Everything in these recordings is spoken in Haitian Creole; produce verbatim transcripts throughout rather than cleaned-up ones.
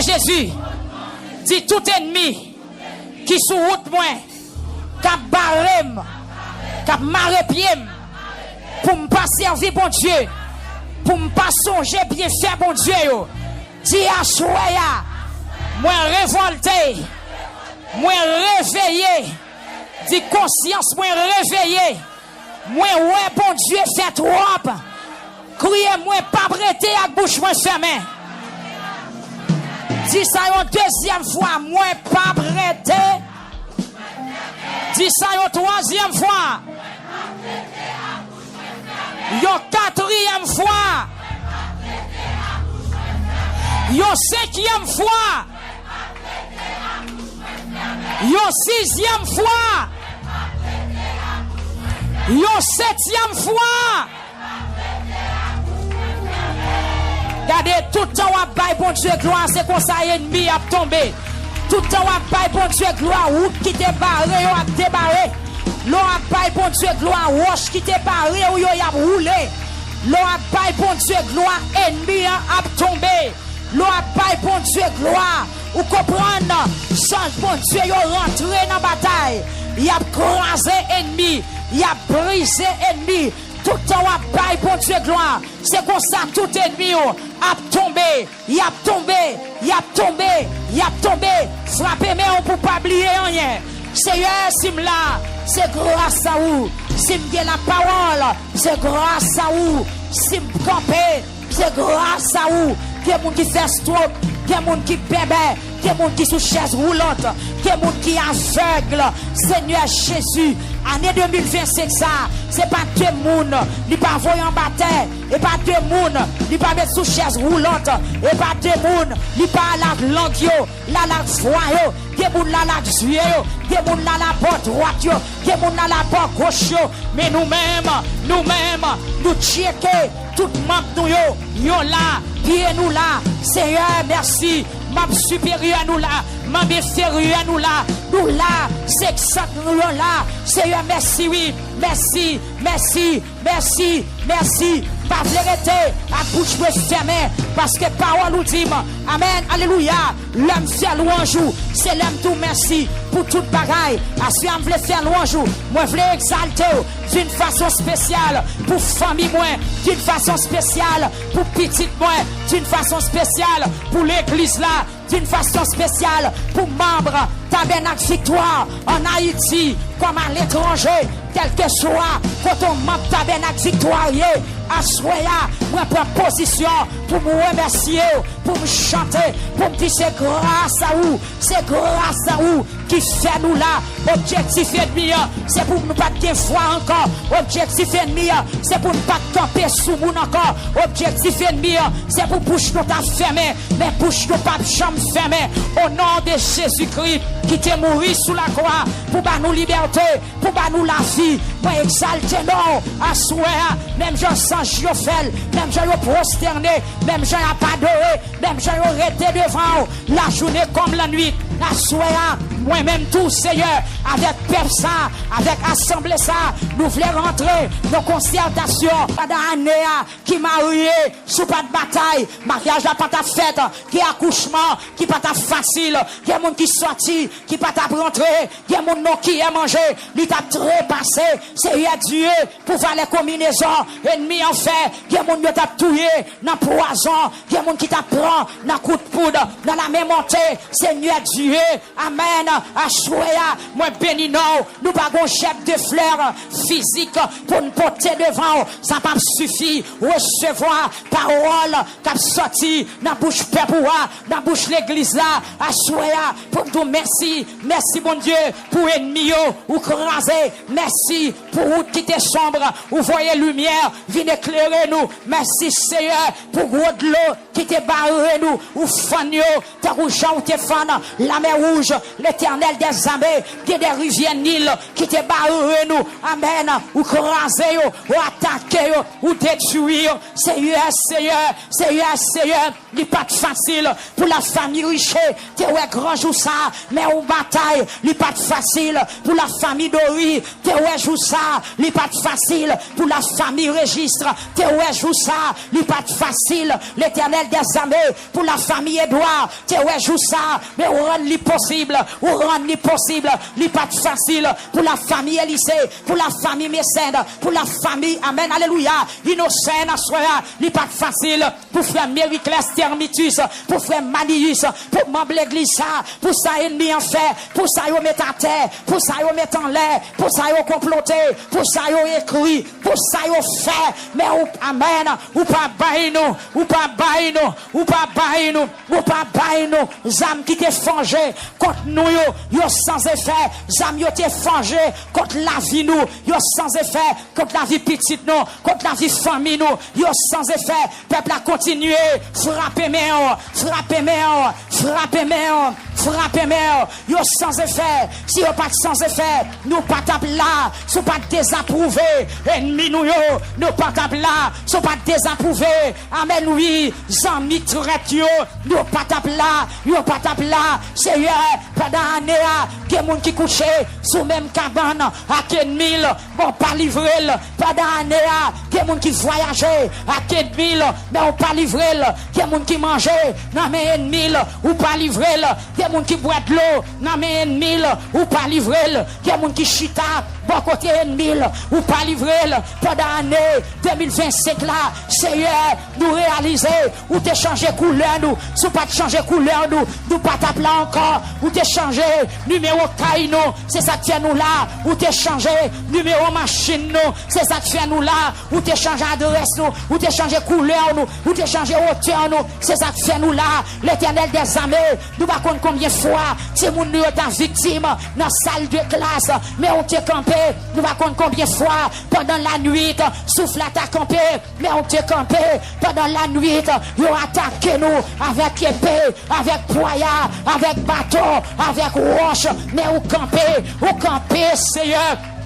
Jezi, di tout ènmi ki sou wout mwen, k ap bare m, k ap mare pye m, pou m pa sèvi Bondye, pou m pa sonje byenfè Bondye yo. Di aswè a, mwen revòlte, mwen reveye. Di konsyans mwen reveye. Mwen wè Bondye fè twòp. Kriye, mwen p ap rete ak bouch mwen fèmen. Di sa yon dezyèm fwa, mwen p ap rete. Di sa yon twazyèm fwa. Yon katriyèm fwa. Yon senkyèm fwa. Yon sizyèm fwa. Yon setyèm fwa. Gade, tout tan w ap bay Bondye glwa, se konsa ènmi ap tonbe. Tout tan w ap bay Bondye glwa, wout ki te bare yo ap debare. Lè w ap bay Bondye glwa, wòch ki te bare w yo y ap woule. Lè w ap bay Bondye glwa, ènmi an ap tonbe. Lè w ap bay Bondye glwa, ou konprann, zanj Bondye yo rantre nan batay. Y ap kraze ènmi, y ap brize ènmi. Tout tan w ap bay Bondye glwa, se konsa tout ènmi w ap tonbe, y ap tonbe, y ap tonbe, y ap tonbe. Frape men w pou w pa bliye anyen. Seyè, si m la, se gras a ou. Si m gen lapawòl, se gras a ou. Si m kanpe, se gras a ou. Gen moun ki fè stroke, gen moun ki bèbè, gen moun ki sou chèz woulant, gen moun ki avèg. Senyè Jezi, ane de mil vennsenk sa, se pa de moun li pa voye anba tè, e pa de moun li pa met sou chèz woulant, e pa de moun li pa al ak lang yo, l al ak vwa yo, gen moun l al ak zye yo, gen moun l al a bò dwat yo, gen moun l al a bò goch yo. Men nou menm, nou menm, nou tcheke tout manm nou yo, yo la, pye nou la. Seyè, mèsi. Manm siperyè nou la, manm enferyè nou la, nou la, segzant nou yo la. Seyè, mèsi wi, mèsi, mèsi, mèsi, mèsi. M pa vle rete ak bouch mwen fèmen, paske pawòl ou di m, amèn, alelouya, lè m fè lwanj ou, se lè m di w mèsi pou tout bagay. Aswè a m vle fè lwanj ou, mwen vle egzalte w d'une façon spéciale pou fanmi mwen, d'une façon spéciale pou pitit mwen, d'une façon spéciale pou legliz la, d'une façon spéciale pou manm Tabènak Viktwa an Ayiti kòm aletranje, kèlkeswa kote yon manm Tabènak Viktwa ye. Aswè a, mwen pran pozisyon pou m remèsye w, pou m chante, pou m di se gras a ou, se gras a ou ki fè nou la. Objektif ènmi an, se pou nou pa t gen vwa ankò. Objektif ènmi an, se pou n pa t kanpe sou moun ankò. Objektif ènmi an, se pou bouch nou ta fèmen, men bouch nou p ap janm fèmen. O non de Jezikri ki te mouri sou lakwa pou ba nou libète, pou ba nou lavi, mwen egzalte non w aswè a, menm jan zanj yo fè l, menm jan yo pwostène, menm jan y ap adore, menm jan yo rete devan w, lajounen kòm lannwit. Aswè a, mwen menm tou, Seyè, avèk pèp sa, avèk asanble sa, nou vle rantre nan konsètasyon. Pandan ane a, ki marye, si w pa t batay, maryaj la pa t ap fèt, gen akouchman ki pa t ap fasil, gen moun ki sòti, ki pa t ap rantre, gen moun non kiyè manje, li t ap trepase, Seyè Dye, pou valè konbinezon ènmi an fè, gen moun yo t ap touye nan pwazon, gen moun ki t ap pran nan kout poud, nan lame monte, Seyè Dye, amèn, aswè a, mwen beni non w, nou pa gon jèb de flè fizik pou n pote devan w, sa p ap sifi, resevwa pawòl k ap sòti nan bouch pèp ou a, nan bouch legliz la, aswè a, pou n di w mèsi, mèsi Bondye, pou ènmi yo, ou kraze, mèsi pou wout ki te sonb, ou voye limyè vin eklere nou, mèsi Seyè, pou gwo dlo ki te bare nou, ou fann yo, tankou jan ou te fann la. Lamè Wouj, Letènèl dèzame, gen de rivyè Nil ki te bare nou. Amèn. Ou kraze yo, ou atake yo, ou detwi yo. Seyè, Seyè, Seyè, Seyè, li pa t fasil pou lafanmi Riche te wè gran jou sa, men ou batay, li pa t fasil pou lafanmi Dori te wè jou sa, li pa t fasil pou lafanmi Rejis te wè jou sa, li pa t fasil, Letènèl dèzame, pou lafanmi Edwa te wè jou sa, men ou rann li posib, ou rann li posib, li pa t fasil pou lafanmi Elise, pou lafanmi Mesèn, pou lafanmi, amèn, alelouya, Inosen aswè a, li pa t fasil pou frè Meriklès Termitus, pou frè Maniyis, pou manm legliz sa, pou sa ènmi an fè, pou sa yo met atè, pou sa yo met anlè, pou sa yo konplote, pou sa yo ekri, pou sa yo fè. Men ou, amèn, ou pa bay nou, ou pa bay nou, ou pa bay nou, ou pa bay nou zam ki te fòje kont nou yo, yo san efè. Zam yo te fòje kont lavi nou, yo san efè. Kont lavi pitit nou, kont lavi fanmi nou, yo san efè. Pèp la kontinye frape men w, frape men w, frape men w, frape men w. Yo san efè. Si yo pa t san efè, nou pa t ap la. Si w pa t dezapwouve ènmi nou yo, nou pa t ap la. Si w pa t dezapwouve, amèn, wi, zanmi trèt yo, nou pa t ap la. Yo pa t ap la. Seyè, pandan ane a, gen moun ki kouche sou menm kabann ak ènmi l, men w pa livre l. Pandan ane a, gen moun ki vwayaje ak ènmi l, men w pa livre l. Gen moun ki manje nan men ènmi l, ou pa livre l. Gen moun ki bwè dlo nan men ènmi l, ou pa livre l. Gen moun ki chita bò kote ènmi l, ou pa livre l. Pandan ane de mil vennsenk la, Seyè, nou reyalize ou te chanje koulè nou. Si w pa t chanje koulè nou, nou pa t ap la ankò. Ou te chanje nimewo kay nou, se sa k fè nou la. Ou te chanje nimewo machin nou, se sa k fè nou la. Ou te chanje adrès nou, ou te chanje koulè nou, ou te chanje wotè nou, se sa k fè nou la. Letènèl dèzame, nou pa konn konbyen fwa timoun nou yo ta viktim nan sal de klas, men ou te kanpe. Nou pa konn konbyen fwa pandan lannuit souf la ta kanpe, men ou te kanpe. Pandan lannuit, yo atake nou avèk epe, avèk pwaya, avèk baton, avèk wòch, men ou kanpe, ou kanpe, Seyè.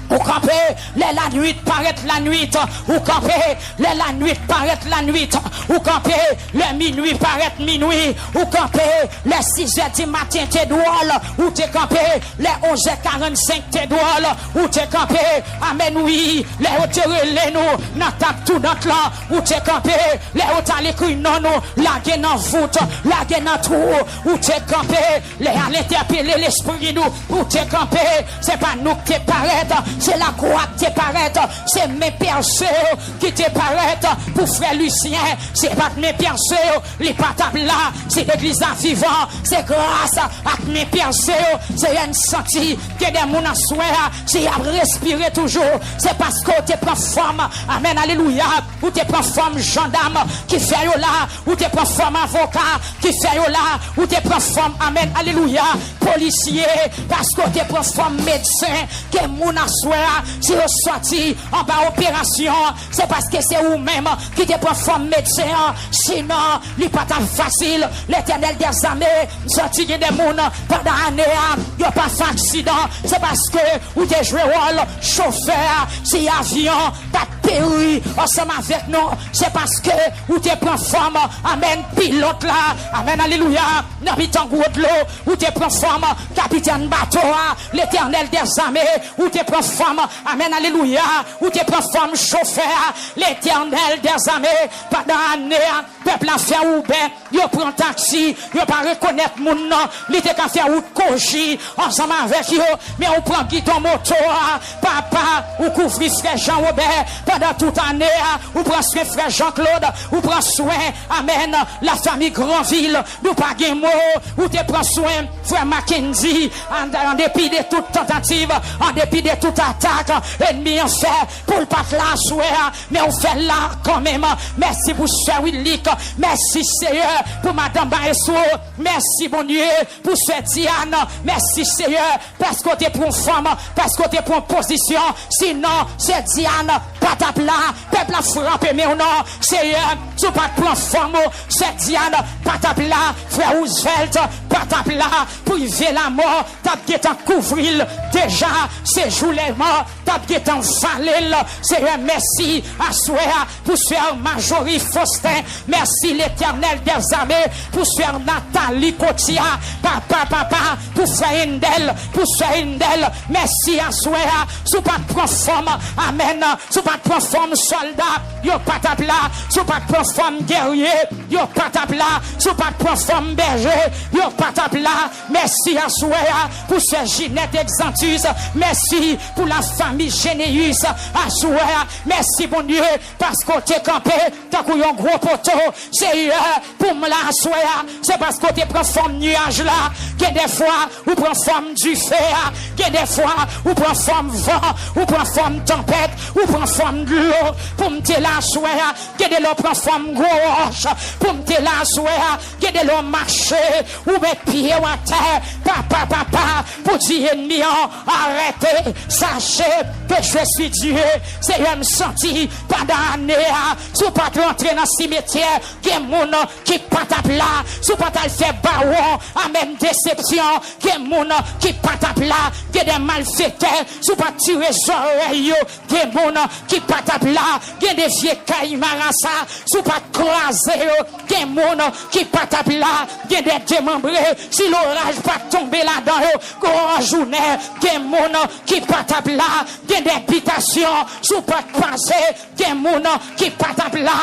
Ou kanpe lè lannuit parèt lannuit, ou kanpe lè lannuit parèt lannuit, ou kanpe lè minui parèt minui, ou kanpe lè sizè di maten te dwòl, ou te kanpe lè onzè karannsenk te dwòl, ou te kanpe, amèn, wi, lè yo te rele nou nan tab tounant lan, ou te kanpe, lè yo t al ekri non nou, lage nan vout, lage nan twou, ou te kanpe, lè y al entèpele lespri nou, ou te kanpe, se pa nou k te parèt, se lakwa k te parèt, se men pèse yo ki te parèt pou frè Lisyen, se pa t men pèse yo, li pa t ap la, si legliz la vivan, se gras ak men pèse yo, se yè n santi ke de moun aswè a, si y ap respire toujou, se paske w te pran fòm, amèn, alelouya, ou te pran fòm jandam ki fè yo la, ou te pran fòm avoka ki fè yo la, ou te pran fòm, amèn, alelouya, polisye, paske w te pran fòm medsen, ke moun aswè a, si yo sòti anba operasyon, se paske se ou menm ki te pran fòm medsen an, sinon, li pa t ap fasil. Letènèl dèzame, m santi gen de moun pandan ane a, yo pa fè aksidan, se paske ou te jwe wòl chofè a, si avyon pa t peri ansanm avèk nou, se paske ou te pran fòm, amèn, pilòt la, amèn, alelouya, nan mitan gwo dlo, ou te pran fòm kapitèn bato a, Letènèl dèzame, ou te pran fòm, amèn, alelouya, ou te pran fòm chofè a, Letènèl dèzame, pandan ane a, pèp la fè Uber, yo pran taksi, yo pa rekonèt moun nan, li te ka fè wout koji ansanm avèk yo, men ou pran gidon moto a, papa, ou kouvri frè Jan Wobè pandan tout ane a, ou pran swen frè Jan Klod, ou pran swen, amèn, lafanmi Granvil, nou pa gen mo, ou te pran swen frè Mackendy, an, an depi de tout tantativ, an depi de tout atak ènmi an fè pou l pa t la aswè a, men ou fè l la kanmenm. Mèsi pou sè Willik, mèsi Seyè pou madanm Maestro, mèsi Bondye pou sè Diane, mèsi Seyè paske w te pran fanm, paske w te pran pozisyon, sinon sè Diane pa t ap la, pèp la frape men w non, Seyè, si w pa t pran fanm ou, sè Diane pa t ap la, frè Roosevelt pa t ap la, Prive Lamò t ap gentan kouvri l deja, se jou lè mò t ap gentan vale l, Seyè, mèsi, aswè a, pou sè Majori Faustin, mèsi Letènèl dèzame, pou sè Nathalie Cotia, papa, papa, pou sè Endèl, pou sè Endèl, mèsi aswè a, si w pa t pran fanm, amèn, si w pa t pran fanm sòlda, yo pa t ap la, si w pa t pran fanm gèrye, yo pa t ap la, si w pa t pran fanm bèje, yo pa t ap la, mèsi aswè a, pou sè Jinèt Exantus, mèsi pou la fanmi Généus, aswè a, mèsi Bondye, paske w te kanpe tankou yon gwo poto, Seyè, pou m la aswè a, se paske w te pran fòm nyaj la, gen de fwa, ou pran fòm dife a, gen de fwa, ou pran fòm van, ou pran fòm tanpèt, ou pran fòm dlo, pou m te la aswè a, gen de lè w pran fòm gwo wòch, pou m te la aswè a, gen de lè w mache, ou met pye w atè, papa, papa, pou di enmi an, arete, sache ke je suis Dieu, Seyè, m santi, pandan ane a, si w pa t rantre nan simetyè, gen moun ki pa t ap la, si w pa t al fè bawon, amèn, desepsyon, gen moun ki pa t ap la, gen de malfektè, si w pa t tire zòrèy yo, gen moun ki pa t ap la, gen de vye kay marasa, si w pa t kraze yo, gen moun ki pa t ap la, gen de demanbre, si loraj pa t tonbe ladan yo, gran jounen, gen moun ki pa t ap la, gen de bitasyon, si w pa t pase, gen moun ki pa t ap la.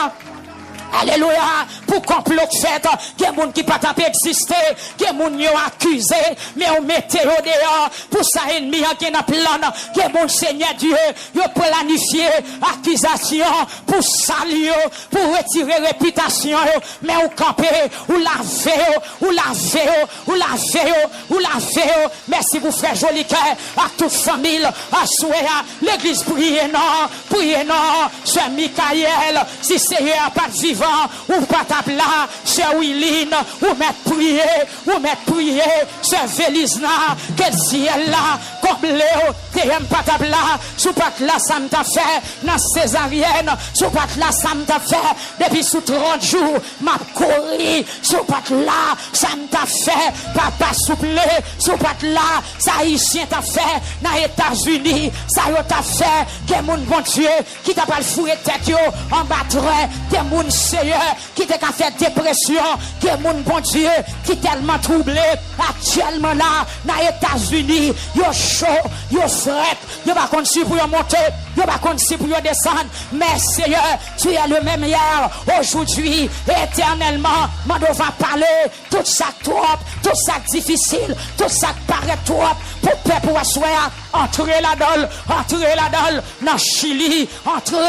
Alelouya! Pou konplo k fèt, gen moun ki pa t ap egziste, gen moun yo akize, men ou mete yo deyò. Pou sa enmi an gen nan plan, gen moun, Senyè Dye, yo planifye akizasyon pou sal yo, pou retire repitasyon yo, men ou kanpe, ou lave yo, ou lave yo, ou lave yo, ou lave yo. Mèsi pou frè Jolikè ak tout fanmi l. Aswè a, legliz priye non, priye non. Sè Mikayèl, si Seyè a pa t vivan, ou pa t ap la. Sè Wiline, ou mèt priye, ou mèt priye. Sè Velizna, ke syèl la konble w. Seyè m pa t ap la, si w pa t la, sa m t ap fè nan sezaryèn, si w pa t la, sa m t ap fè depi sou trant jou, m ap kouri, si w pa t la, sa m t ap fè, papa souple, si w pa t la, sa Ayisyen t ap fè nan Etazini, sa yo t ap fè, gen moun, Bondye, ki ta pral foure tèt yo anba trè, gen moun, Seyè, ki te ka fè depresyon, gen moun, Bondye, ki tèlman twouble aktyèlman la nan Etazini, yo cho, yo frèt, yo pa konn si pou yo monte, yo pa konn si pou yo desann. Men, Seyè, tu es le même hier, aujourd'hui, et éternellement. Mande w va pale tout sa k twòp, tout sa k difisil, tout sa k parèt twòp pou pèp ou aswè a. Antre ladan l, antre ladan l nan Chili, antre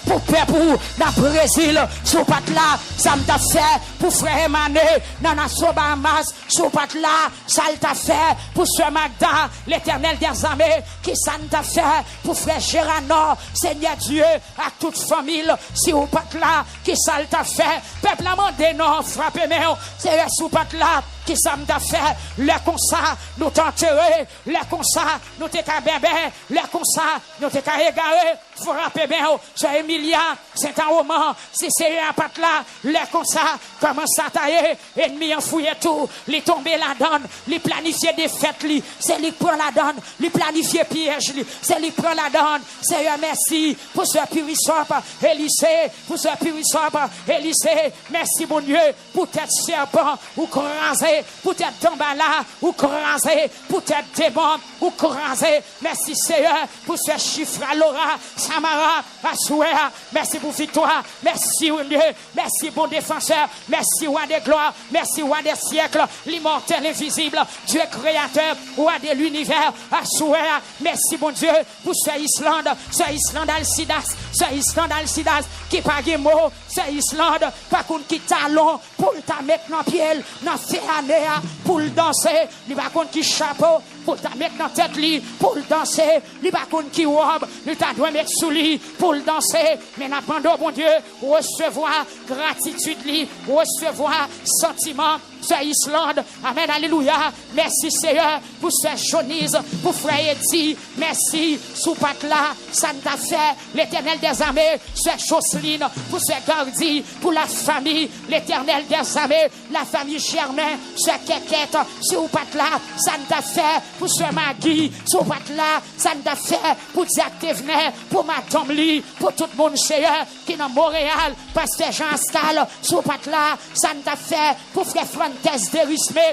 pou pèp ou nan Brezil. Si w pa t la, sa m t ap fè pou frè Emane nan Nassau, Bahamas. Si w pa t la, sa l t ap fè pou sè Magda, Letènèl dèzame, ki sa n t ap fè pou frè Jeranò, Senyè Dye, ak tout fanmi l, si w pa t la, ki sa l t ap fè? Pèp la mande non, frape men w, Seyè, si w pa t la, ki sa m t ap fè? Lè konsa, nou t antere, lè konsa, nou te ka bèbè, lè konsa, nou te ka egare, frape men w, sè Emilia, Sentawonman, si Seyè a pa t la, lè konsa, kòman sa ta ye? Enmi an fouye tou, li tonbe ladan l, li planifye defèt li, se li k pran ladan l, li planifye pyèj li, se li k pran ladan l. Seyè, mèsi pou sè Pirisòp Elise, pou sè Pirisòp Elise. Mèsi, Bondye, pou tèt sèpan ou kraze, pou tèt danbala ou kraze, pou tèt demon ou kraze. Mèsi, Seyè, pou sè Chifra Lora Samara aswè a. Mèsi pou viktwa. Mèsi, Bondye. Mèsi, bon defansè. Mèsi, Wa de glwa. Mèsi, Wa de syèk. Limòtèl, envizib. Dye kreyatè, Wa de linivè. Aswè a. Mèsi, Bondye, pou sè Islande. Sè Islande Alcidas. Sè Islande Alcidas ki pa gen mo. Sè Islande pa konn ki talon pou l ta met nan pye l nan fen ane a pou l danse. Li pa konn ki chapo pou l ta met nan tèt li, pou l danse. Li pa konn ki wòb li ta dwe met sou li pou l danse. Men n ap mande w, Bondye, resevwa gratitid li, resevwa santiman Sè Islande. Amèn, alelouya. Mèsi, Seyè, pou Sè Joniz, pou frè Edi. Mèsi, si w pa t la, sa n t ap fè? Letènèl dèzame, Sè Joseline, pou Sè Gardi, pou lafanmi, Letènèl dèzame, lafanmi Jèmen, Sè Kèkèt, si w pa t la, sa n t ap fè? Pou Sè Magi, si w pa t la, sa n t ap fè? Pou Dyak Tevnè, pou madanm li, pou tout moun, Seyè, ki nan Monreyal, Pastè Jan Askal, si w pa t la, sa n t ap fè? Pou frè Frantès Derisme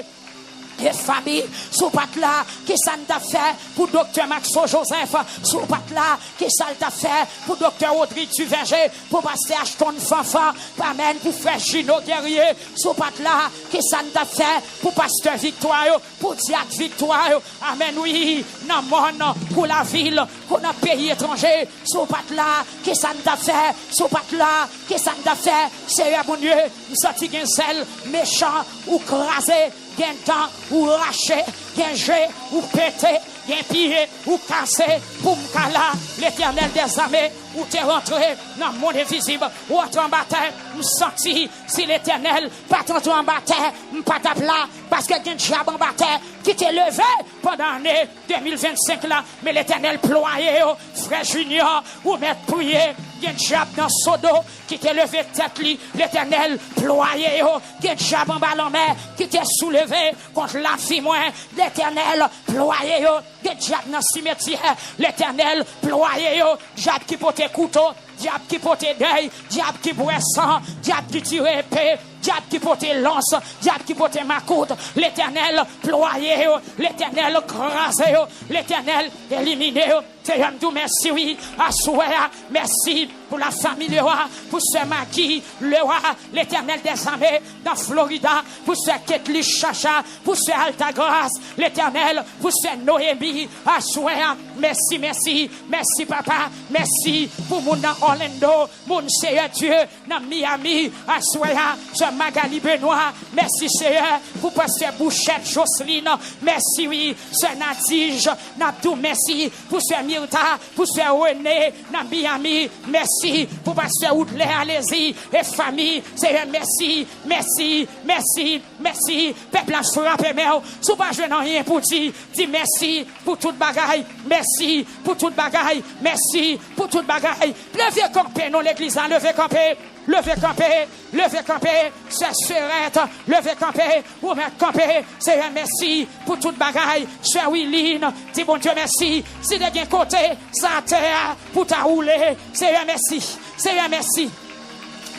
e fanmi, si w pa t la, kisa n t ap fè? Pou doktè Maxo Joseph, si w pa t la, kisa l t ap fè? Pou doktè Rodrigue Duverger, pou pastè Ashton Fanfan, amèn, pou frè Gino Guerrier, si w pa t la, kisa n t ap fè? Pou pastè Victoire, pou dyak Victoire, amèn, wi, nan mòn, kou lavil, kou nan peyi etranje, si w pa t la, kisa n t ap fè? Si w pa t la, kisa n t ap fè? Seyè Bondye, m santi gen zèl mechan ou kraze, gen dan ou rache, gen je ou pete, gen pye ou kase, pou m ka la, Letènèl dèzame, ou te rantre nan mond envizib, ou antre anba tè, m santi, si Letènèl pa t antre anba tè, m pa t ap la, paske gen dyab anba tè ki te leve pandan ane de mil vennsenk la, men Letènèl plwaye yo. Frè Junior, ou mèt priye, gen dyab nan Sodo ki te leve tèt li, Letènèl plwaye yo. Gen dyab anba lanmè ki te souleve kont lavi mwen, Letènèl plwaye yo. Gen dyab nan simetyè, Letènèl plwaye yo. Dyab ki pote kouto, dyab ki pote dèy, dyab ki bwè san, dyab ki tire epe, dyab ki pote lans, dyab ki pote makout, Letènèl plwaye yo, Letènèl kraze yo, Letènèl elimine yo. Seyè, m di w mèsi, wi, aswè a, mèsi pou lafanmi Lewa, pou sè Magi Lewa, Letènèl dèzame, nan Florida, pou sè Ketly Chacha, pou sè Altagras, Letènèl, pou sè Noemi, aswè a, mèsi, mèsi, mèsi, papa, mèsi pou moun nan Orlando, moun, Seyè Dye, nan Miami, aswè a, sè Magali Benoit, mèsi, Seyè, pou pastè Bouchette Jocelyn, mèsi, wi, sè Nadij, n ap di w mèsi, pou sè Mirta, pou sè Rene, nan Miami, mèsi, pou pastè Woodley Alezi, e fanmi, Seyè, mèsi, mèsi, mèsi, mèsi, pèp la frape men w, si w pa jwenn anyen pou di, di mèsi pou tout bagay, mèsi pou tout bagay, mèsi pou tout bagay. Leve kanpe non legliz la, leve kanpe, leve kanpe, leve kanpe, sè Serèt, leve kanpe, ou mèt kanpe, Seyè, mèsi pou tout bagay, sè Wiline, di Bondye mèsi, si te gen kote, sa tè a, pou ta woule, Seyè, mèsi, Seyè, mèsi.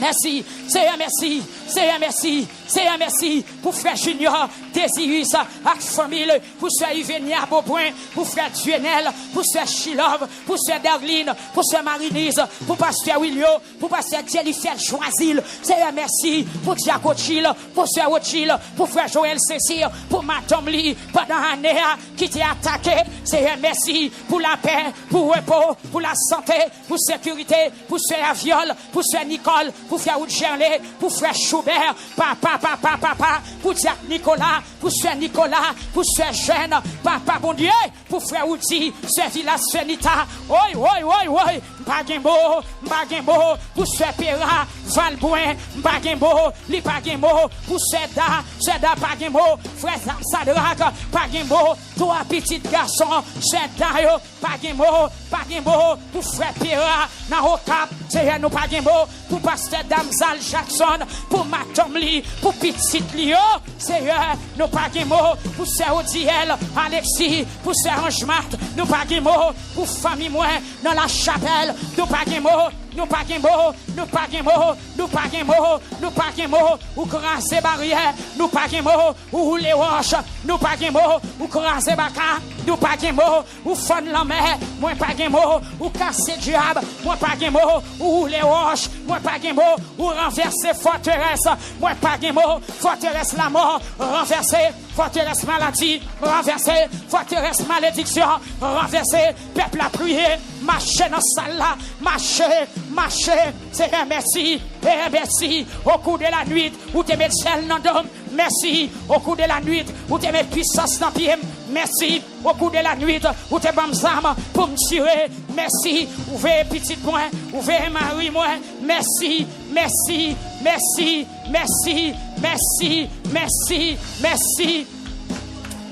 Mèsi, Seyè, mèsi, Seyè, mèsi, Seyè, mèsi, pou frè Junior, Désirus, ak fanmi l, pou sè Yvenia Beaubrun, pou frè Dieunel, pou sè Chilove, pou sè Darline, pou sè Mariniz, pou pastè Wilio, pou pastè Dyelifèt Joazil, Seyè, mèsi, pou dyak Odjil, pou sè Odjil, pou frè Joël Cécile, pou madanm li, pandan ane a, ki te atake, Seyè, mèsi, pou lapè, pou repo, pou lasante, pou sekirite, pou sè Aviol, pou sè Nicole, pou frè Woodgerley, pou frè Choubert, papa, papa, papa, pou dyak Nicolas, pou sè Nicolas, pou sè Jeune, papa Bondye, pou frè Woody, sè Vilas Fenita, woy, woy, woy, woy, m pa gen mo, m pa gen mo, pou sè Pera, Valbrun, m pa gen mo, li pa gen mo, pou sè Da, sè Da pa gen mo, frè Sadrak, pa gen mo, twa pitit gason, sè Da yo, pa gen mo, pa gen mo, pou frè Pera nan Okap, Seyè nou pa gen mo, pou pastè Damzal Jackson, pou madanm li, pou pitit li yo, Seyè nou pa gen mo, pou sè Odiel Alexis, pou sè Anjmat, nou pa gen mo, pou fanmi mwen nan Lachapèl, nou pa gen mo, nou pa gen mo, nou pa gen mo, nou pa gen mo, nou pa gen mo, ou kraze baryè, nou pa gen mo, ou woule wòch, nou pa gen mo, ou kraze baka, nou pa gen mo, ou fann lanmè, mwen pa gen mo, ou kase dyab, mwen pa gen mo, ou woule wòch, mwen pa gen mo, ou ranvèse fòterès, mwen pa gen mo, fòterès lamò, ranvèse, fòterès maladi, ranvèse, fòterès malediksyon, ranvèse, pèp la priye, mache nan sal la, mache, mache, Seyè mèsi, e mèsi, au cours de la nuit, ou te met zèl nan do m, Mèsi, au cours de la nuit, ou te met pwisans nan pye m. Mèsi, au cours de la nuit, ou te ban m zam pou m tire. Mèsi, ou veye pitit mwen, ou veye mari mwen. Mèsi, mèsi, mèsi, mèsi, mèsi, mèsi, mèsi.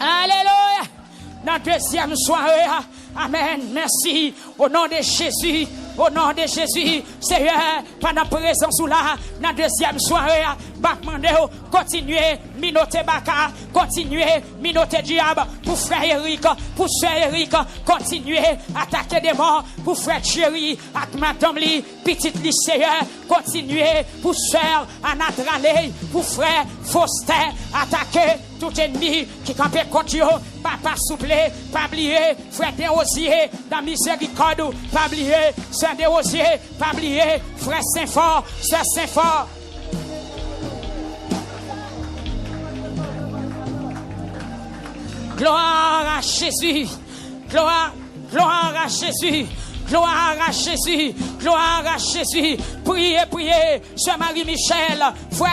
Alelouya! Nan dezyèm sware a, amèn, mèsi. O non de Jezi, o non de Jezi, Seyè, pandan prezans ou la, nan dezyèm sware a, m ap mande w, kontinye minote baka, kontinye minote dyab pou frè Erik, pou sè Erik, kontinye atake demon pou frè Jerry ak madanm li, pitit li, Seyè, kontinye pou sè Anatrale, pou frè Fostè, atake tout ènmi ki kanpe kont yo. Papa, souple, pa bliye frè Dewozye nan mizerikòd ou. Pa bliye sè Dewozye, pa bliye frè Senfò, sè Senfò. Gloire à Jésus. Gloire, gloire à Jésus. Gloire à Jésus. Gloire à Jésus. Priye, priye. Sè Marie Michel, frè,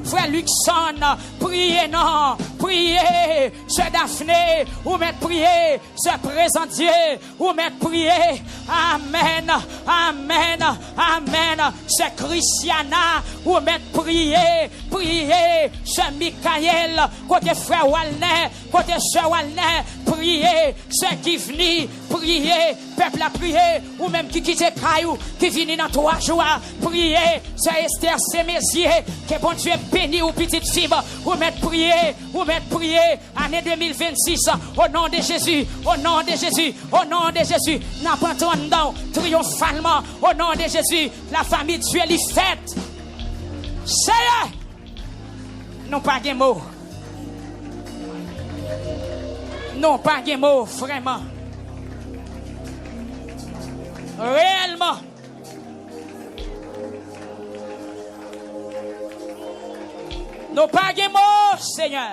frè Luckson, priye non, priye. Sè Daphné, ou mèt priye. Sè Prezandye, ou mèt priye. Amèn, amèn, amèn. Sè Christiana, ou mèt priye, priye. Sè Michael, kote frè Walner, kote sè Walner, priye. Sè Givni, priye. Pèp la priye. Ou menm ki kite kay ou, ki vini nan twa jou a, priye. Sè Esther Semezye, ke Bondye beni w, pitit fi m. Ou mèt priye, ou mèt priye. Ane de mil vennsis, o non de Jezi, o non de Jezi, o non de Jezi, n ap antre anndan w triyonfalman, o non de Jezi, la famille Dieu li fèt. Seyè, nou pa gen mo. Nou pa gen mo, vrèman. Reyèlman. Nou pa gen mo, Seyè.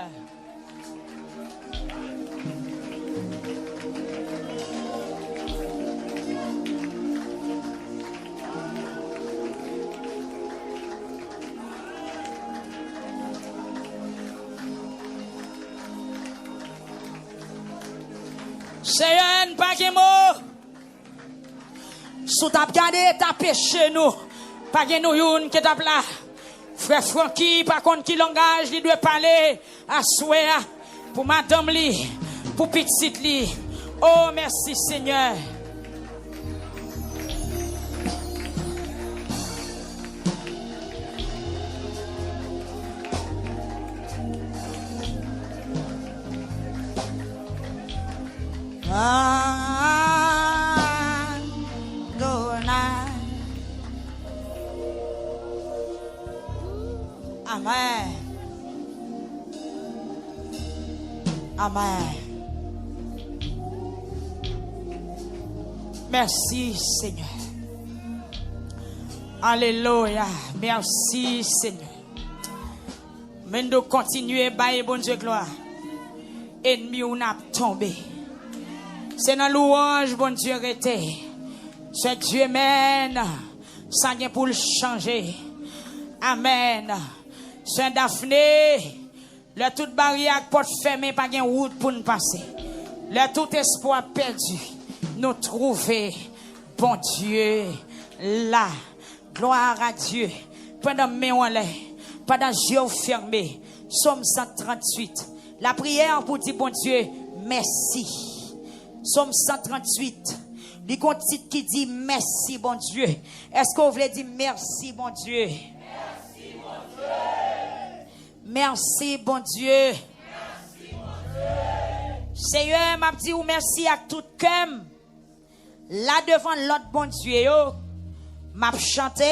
Seyè, n pa gen mo. Si w t ap gade eta peche nou, pa gen nou youn ki t ap la. Frè Francky pa konn ki langaj li dwe pale aswè a pou madanm li, pou pitit li. O, mèsi, Senyè. Adonai. Amèn. Amèn. Mèsi, Senyè. Alelouya. Mèsi, Senyè. Men nou kontinye bay Bondye glwa. Ènmi w n ap tonbe. Se nan louwanj Bondye rete. Se Dye menm. Sa gen pou l chanje. Amèn. Sè Daphné, lè tout baryè ak pòt fèmen, pa gen wout pou n pase. Lè tout espwa pèdi, nou twouve Bondye la. Gloire à Dieu. Pandan men w anlè, pandan zye w fèmen, Sòm san tranntuit, lapriyè pou di Bondye mèsi. Sòm san tranntuit, li gon tit ki di mèsi Bondye. Èske w vle di mèsi Bondye? Mèsi Bondye. Senyè, m ap di w mèsi ak tout kè m. La devan lòt bondye yo, m ap chante,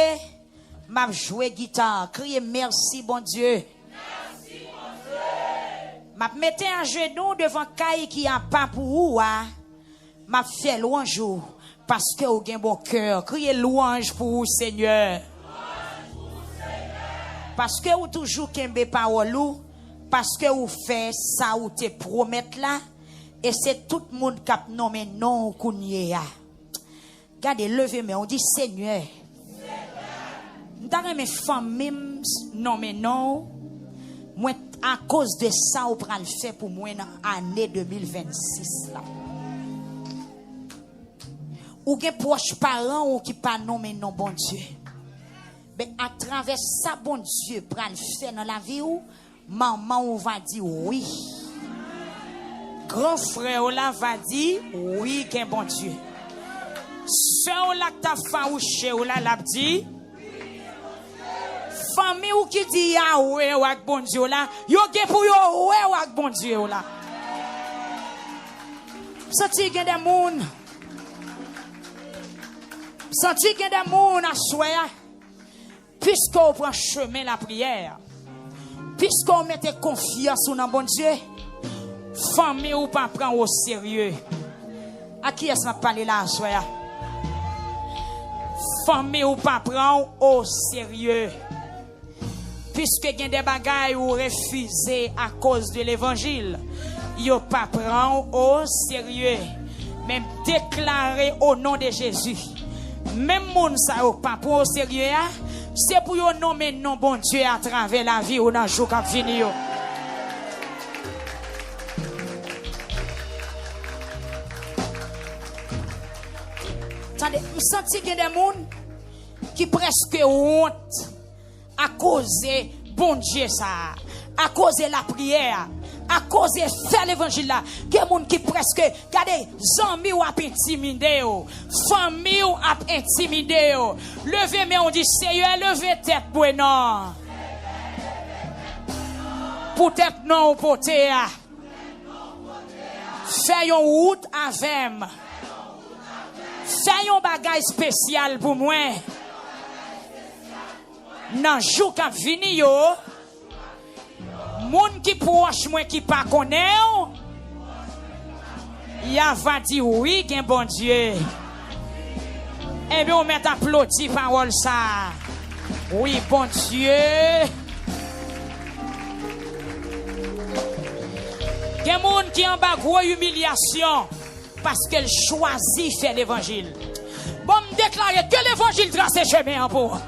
m ap jwe gita, kriye mèsi Bondye. M ap mete ajenou devan kay ki apa pou ou a. M ap fè lwanj ou, paske ou gen bon kè. Kriye lwanj pou ou, Senyè. Paske ou toujou kenbe pawòl ou, paske ou fè sa ou te pwomèt la, e se tout moun k ap nonmen non w kounye a. Gade, leve men w, di, Senyè, m ta renmen fanmi m nonmen non w. Mwen, akoz de sa ou pral fè pou mwen nan ane de mil vennsis la. Ou gen pwòch paran ou ki pa nonmen non Bondye. Men atravè sa Bondye pral fè nan lavi ou, manman ou va di wi. Gran frè w la va di wi gen Bondye. Sè w la k t ap fawouche w la, l ap di. Fanmi w ki di y a wè w ak Bondye w la, yo gen pou yo wè w ak Bondye w la. M santi gen de moun. M santi gen de moun aswè a. Piske w pran chemen lapriyè, piske w mete konfyans ou nan Bondye, fanmi w pa pran w oserye. A kiyès m ap pale la aswè a? Fanmi w pa pran w oserye. Piske gen de bagay ou refize akoz de levanjil, yo pa pran w oserye. Men m deklare o non de Jezi, menm moun sa yo pa pran w oserye a, se pou yo nonmen non Bondye atravè lavi w nan jou k ap vini yo. Tande, m santi gen de moun ki prèske wont akoze Bondye sa a, akoze lapriyè a, akoze fè levanjil la. Gen moun ki prèske, gade, zanmi w ap entimide yo, fanmi w ap entimide yo. Leve men w di, Seyè, leve tèt mwen non. Poutèt non w pote a. Fè yon wout avè m. Fè yon bagay espesyal pou mwen. Nan jou k ap vini yo, moun ki pwòch mwen ki pa konnen w, y a va di wi gen Bondye. Ebyen, ou mèt aplodi pawòl sa a. Wi, Bondye. Gen moun ki anba gwo imilyasyon paske l chwazi fè levanjil. Bon, m deklare ke levanjil trase chemen an pou ou.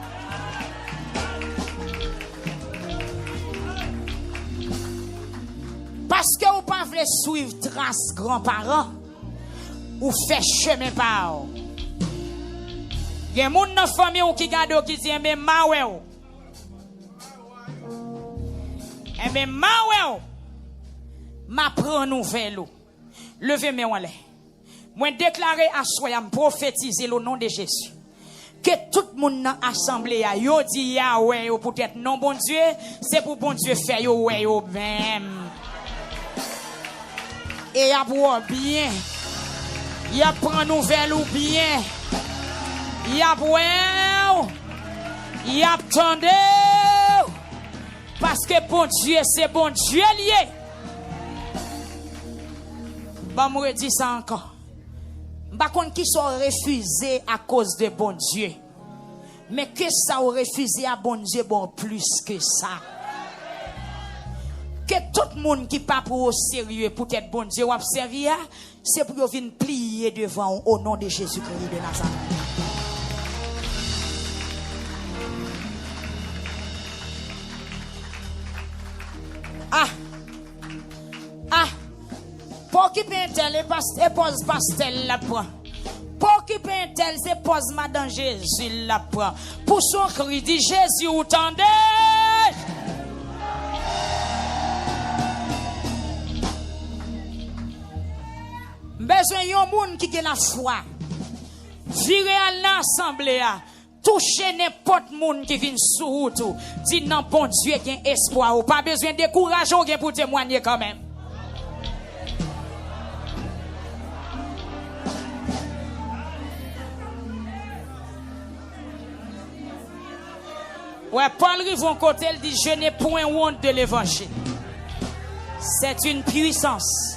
Paske ou pa vle swiv tras granparan, ou fè chemen pa w. Gen moun nan fanmi w ki gade w ki di, enben, m a wè w. Enben, m a wè w. M a pran nouvèl ou. Leve men w anlè. Mwen deklare aswè a, m pwofetize l o non de Jezi. Ke tout moun nan asanble a, yo di y a wè yo poutèt non Bondye, se pou Bondye fè yo wè yo menm. E y ap wè w byen. Y ap pran nouvèl ou byen. Y ap wè w. Y ap tande w. Paske Bondye se Bondye l ye. Ban m redi sa ankò. M pa konn kisa w refize akoz de Bondye. Men ke sa w refize a, Bondye ba w plis ke sa. Ke tout moun ki pa pran w oserye poutèt Bondye w ap sèvi a, se pou yo vin pliye devan w o non de Jezikri de Nazarèt. Ah! Ah! Pa okipe entèl, e pas-, e pòz pastè l ap pran. Pa okipe entèl, se pòz madan Jezi l ap pran. Pouse yon kri, di, Jezi, ou tande! M bezwen yon moun ki gen lafwa. Vire al nan asanble a. Touche nenpòt moun ki vin sou wout ou. Di, nan Bondye gen espwa. Ou pa bezwen dekouraje, ou gen pou temwanye kanmenm. Wè, Pòl rive yon kote, l di, Je n'ai point honte de l'évangile. C'est une puissance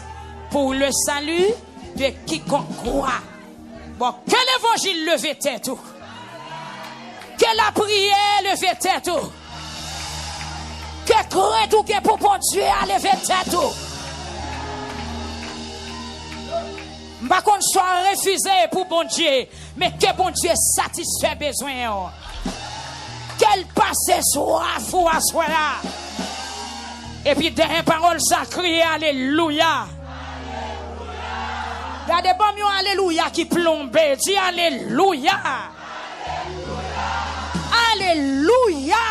pour le salut de quiconque croit. Bon, ke levanjil leve tèt ou. Ke lapriyè leve tèt ou. Ke krent ou gen pou Bondye a leve tèt ou. M pa konn sa w refize pou Bondye, men ke Bondye satisfè bezwen w. Ke l pase swaf ou aswè a. Epi dèyè pawòl sa, kriye alelouya. Gade, ban m yon alelouya ki plonbe. Di alelouya. Alelouya.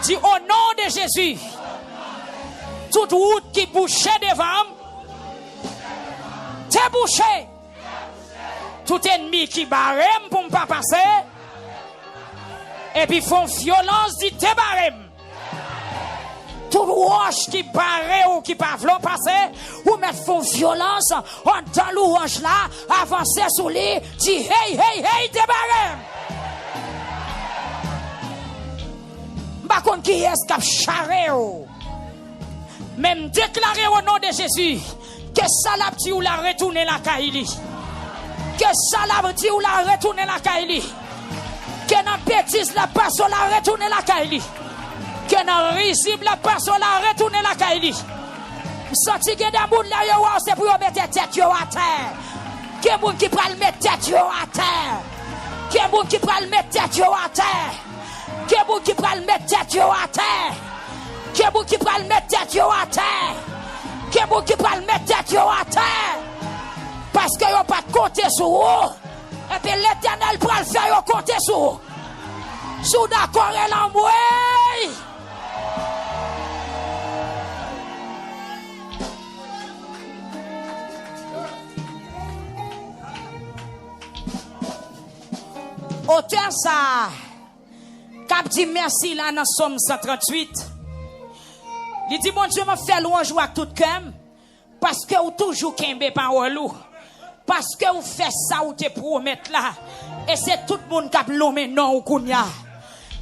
Di, o non de Jezi, tout wout ki bouche devan m, debouche. Tout ènmi ki bare m pou m pa pase, epi fè yon vyolans, di, debare m. Tout wòch ki bare w, ki pa vle w pase, ou mèt fè yon vyolans anndan lwanj la, avanse sou li, di, hey, hey, hey, debare m. M pa konn kiyès k ap chare w. Men m deklare o non de Jezi, ke sa l ap di w la retounen lakay li. Ke sa l ap di w la retounen lakay li. Ke nan betiz l ap pase w la retounen lakay li. Ke nan rizib l ap pase w la retounen lakay li. M santi gen de moun la yo wè w se pou yo mete tèt yo atè. Gen moun ki pral met tèt yo atè. Gen moun ki pral met tèt yo atè. Gen moun ki pral met tèt yo atè. Gen moun ki pral met tèt yo atè. Gen moun ki pral met tèt yo atè. Paske yo pa t konte sou ou. Epi Letènèl pral fè yo konte sou ou. Si w dakò, rele anmwey. Otè sa a k ap di mèsi la nan Sòm san tranntuit, li di, Bondye, m ap fè lwanj ou ak tout kè m, paske w toujou kenbe pawòl ou, paske w fè sa w te pwomèt la, e se tout moun k ap lonmen non w kounye a.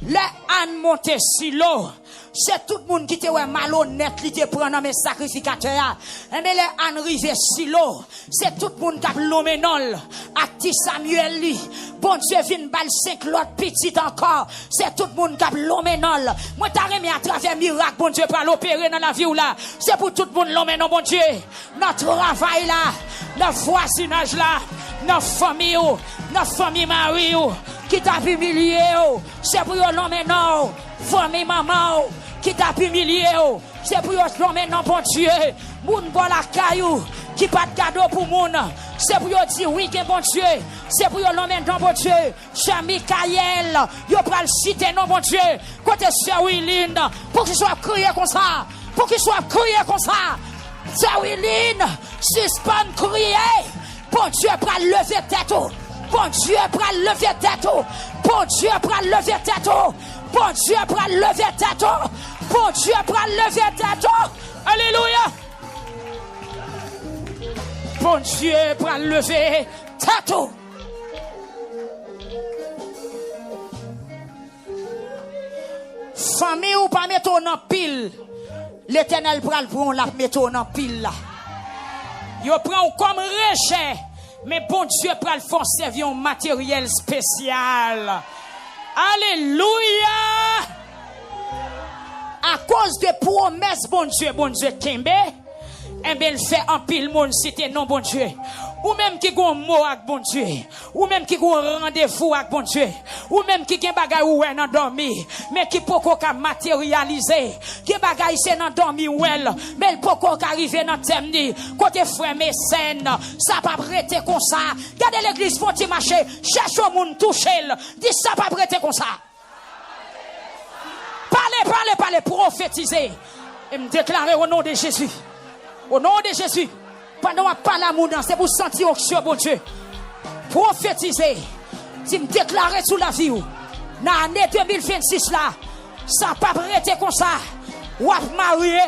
Lè Ann monte Silo, se tout moun ki te wè malonèt li te pran nan men sakrifikatè a. Enben, lè Ann rive Silo, se tout moun k ap lonmen non l ak ti Samyèl li. Bondye vin ba l senk lòt pitit ankò. Se tout moun k ap lonmen non l. Mwen ta renmen atravè mirak Bondye pral opere nan lavi w la, se pou tout moun lonmen non Bondye. Nan travay la, nan vwazinaj la, nan fanmi w, nan fanmi mari w ki t ap imilye w, se pou yo lonmen non w. Fanmi manman w ki t ap imilye w, se pou yo lonmen non Bondye. Moun bò lakay ou ki pa t gade w pou moun, se pou yo di wi gen Bondye. Se pou yo lonmen non Bondye. Sè Mikayèl, yo pral site non Bondye. Kote sè Wiline? Poukisa w ap kriye konsa? Poukisa w ap kriye konsa? Sè Wiline, sispann kriye. Bondye pral leve tèt ou. Bondye pral leve tèt ou. Bondye pral leve tèt ou. Bondye pral leve tèt ou. Bondye pral leve tèt ou. Alelouya. Bondye pral leve tèt ou. Fanmi ou pa mete w nan pil. Letènèl pral pran w, l ap mete w nan pil la. Yo pran w kòm rejè, men Bondye pral fè w sèvi yon materyèl espesyal. Alelouya! Akoz de pwomès Bondye, Bondye kenbe, enben, l fè anpil moun site non Bondye. Ou menm ki gon mo ak Bondye, ou menm ki gon randevou ak Bondye, ou menm ki gen bagay ou wè nan dòmi, men ki poko ka materyalize. Gen bagay se nan dòmi ou wè l, men l poko ka rive nan tèm li. Kote frè Mesèn? Sa p ap rete konsa. Gade legliz fè yon ti mache, chèche yon moun touche l. Di sa p ap rete konsa. Pale, pale, pale, pwofetize. E m deklare o non de Jezi. O non de Jezi. Pandan w ap pale a moun nan, se pou w santi onksyon Bondye. Pwofetize. Di m deklare sou lavi w. Nan ane de mil vennsis la, sa p ap rete konsa. W ap marye.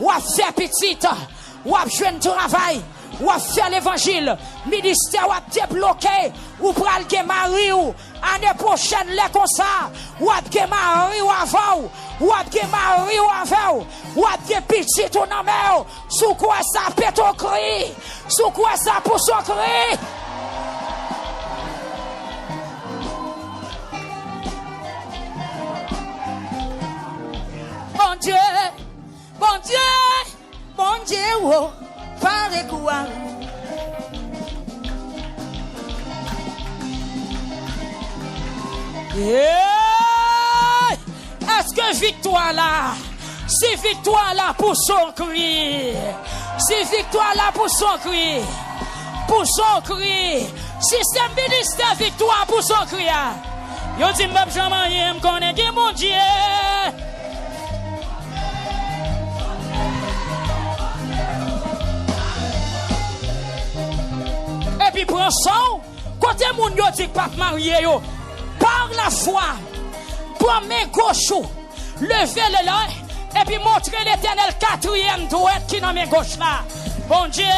W ap fè pitit. W ap jwenn travay. W ap fè levanjil. Ministè w ap debloke. Ou pral gen mari w. Ane pwochèn, lè konsa, w ap gen mari w avè w. W ap gen mari w avè w. W ap gen pitit ou nan men w. Si w kwè sa, pete yon kri. Si w kwè sa, pouse yon kri. Bondye, Bondye. Bondye, wo, pare kou a. Hey! Èske viktwa la? Si viktwa la pou son kri. Si viktwa la pou son kri. Pou son kri. Sistèm ministè viktwa pou son kri a. Yo di m p ap janm anyen, m konnen gen Bondye. Epi pran san w, kote moun yo di k p ap marye yo, pa lafwa, pran men goch ou, leve le lè, epi montre Letènèl katriyèm dwèt ki nan men goch la. Bondye,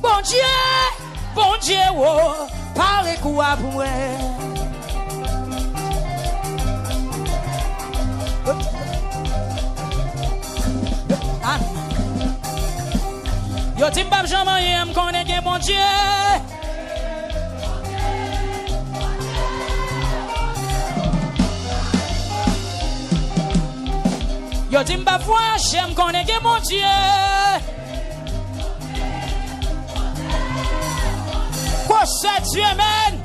Bondye, Bondye, wo, pare kou a pou mwen. Yo di m p ap janm anyen, m konnen gen Bondye. Yo di m p ap vwayaje, m konnen gen Bondye. Kwa sè Dye menn?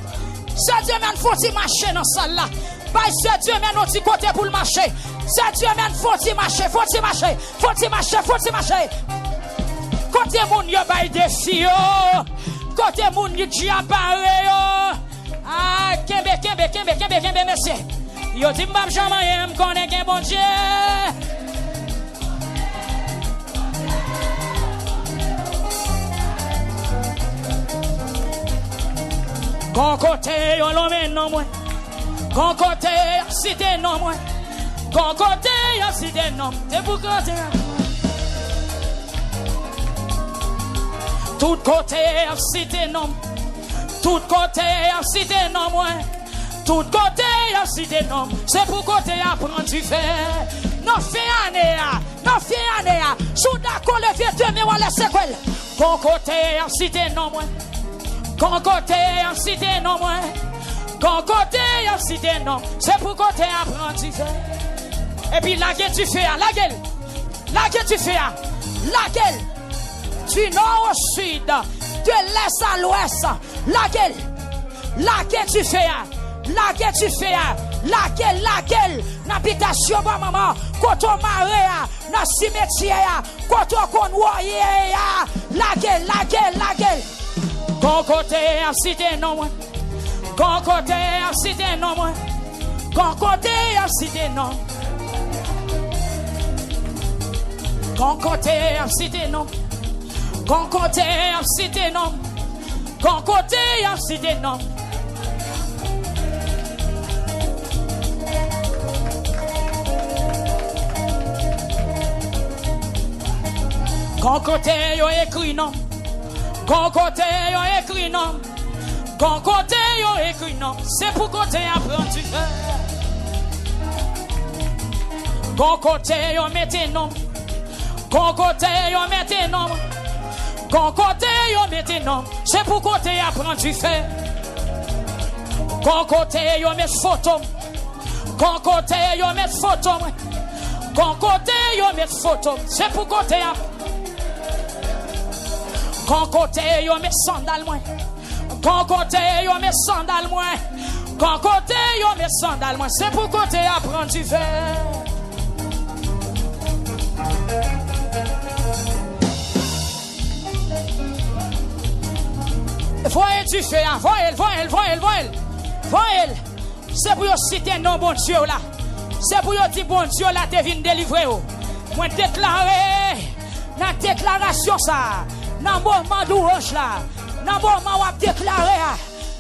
Sè Dye menn fon ti mache nan sal la. Bay Sè Dye menn yon ti kote pou l mache. Sè Dye menn fon ti mache, fon ti mache, fon ti mache, fon ti mache. Kote moun yo bay defi yo? Kote moun yo djabare yo? Ah, kenbe, kenbe, kenbe, kenbe, kenbe, mesye. Yo di m p ap janm anyen, m konnen gen Bondye. Gon kote yo lonmen non mwen. Gon kote y ap site non mwen. Gon kote y ap site non m. Se pou kote a. Tout kote y ap site non m. Tout kote y ap site non mwen. Tout kote y ap site non m. Se pou kote a pran dife. Nan fen ane a, nan fen ane a, si w dakò leve de men w anlè sekwe l. Gon kote y ap site non mwen. Gon kote y ap site non mwen. Gon kote y ap site non m. Se pou kote a pran dife. Epi lage dife a, lage l. Lage dife a. Lage l. Du nord au sud, de l'est à l'ouest. Lage l. Lage dife a. Lage dife a. Lage l, lage l. Nan bitasyon bò manman. Kote w mare a. Nan simetyè a. Kote w konn woye a. Lage l, lage l, lage l. Gon kote y ap site non mwen. Gon kote y ap site non mwen. Gon kote y ap site non. Gon kote y ap site non. Gon kote y ap site non. Gon kote y ap site non. Gon kote yo ekri non. Gon kote yo ekri non. Gon kote yo ekri non. Se pou kote a pran dife. Gon kote yo mete non. Gon kote yo mete non. Gon kote yo mete non. Se pou kote a pran dife. Gon kote yo met foto m. Gon kote yo met foto mwen. Gon kote yo met foto m. Se pou kote a. Gon kote yo met sandal mwen. Gon kote yo met sandal mwen. Gon kote yo met sandal mwen. Se pou kote a pran dife. Voye dife a, voye l, voye l, voye l, voye l, voye l. Se pou yo site non Bondye w la. Se pou yo di Bondye w la te vin delivre yo. Mwen deklare nan deklarasyon sa a, nan moman louwanj la, nan moman w ap deklare a,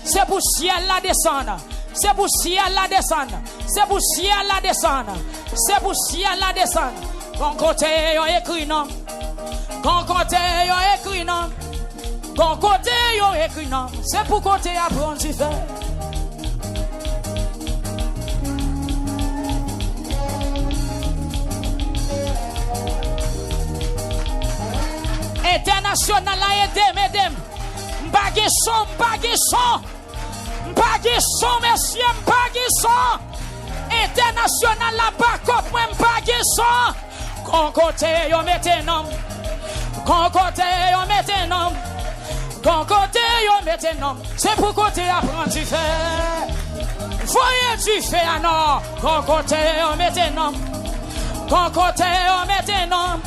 se pou syèl la desann. Se pou syèl la desann. Se pou syèl la desann. Se pou syèl la desann. Gon kote yo ekri non. Gon kote yo ekri non. Gon kote yo ekri non. Se pou kote a pran dife. Entènasyonal la, ede m, ede m. M pa gen son, m pa gen son. M pa gen son, mesye, m pa gen son. Entènasyonal la, bakòp mwen, m pa gen son. Gon kote yo mete non m. Gon kote yo mete non m. Gon kote yo mete non m. Se pou kote a pran dife. Voye dife a non. Gon kote yo mete non m. Gon kote yo mete nonm.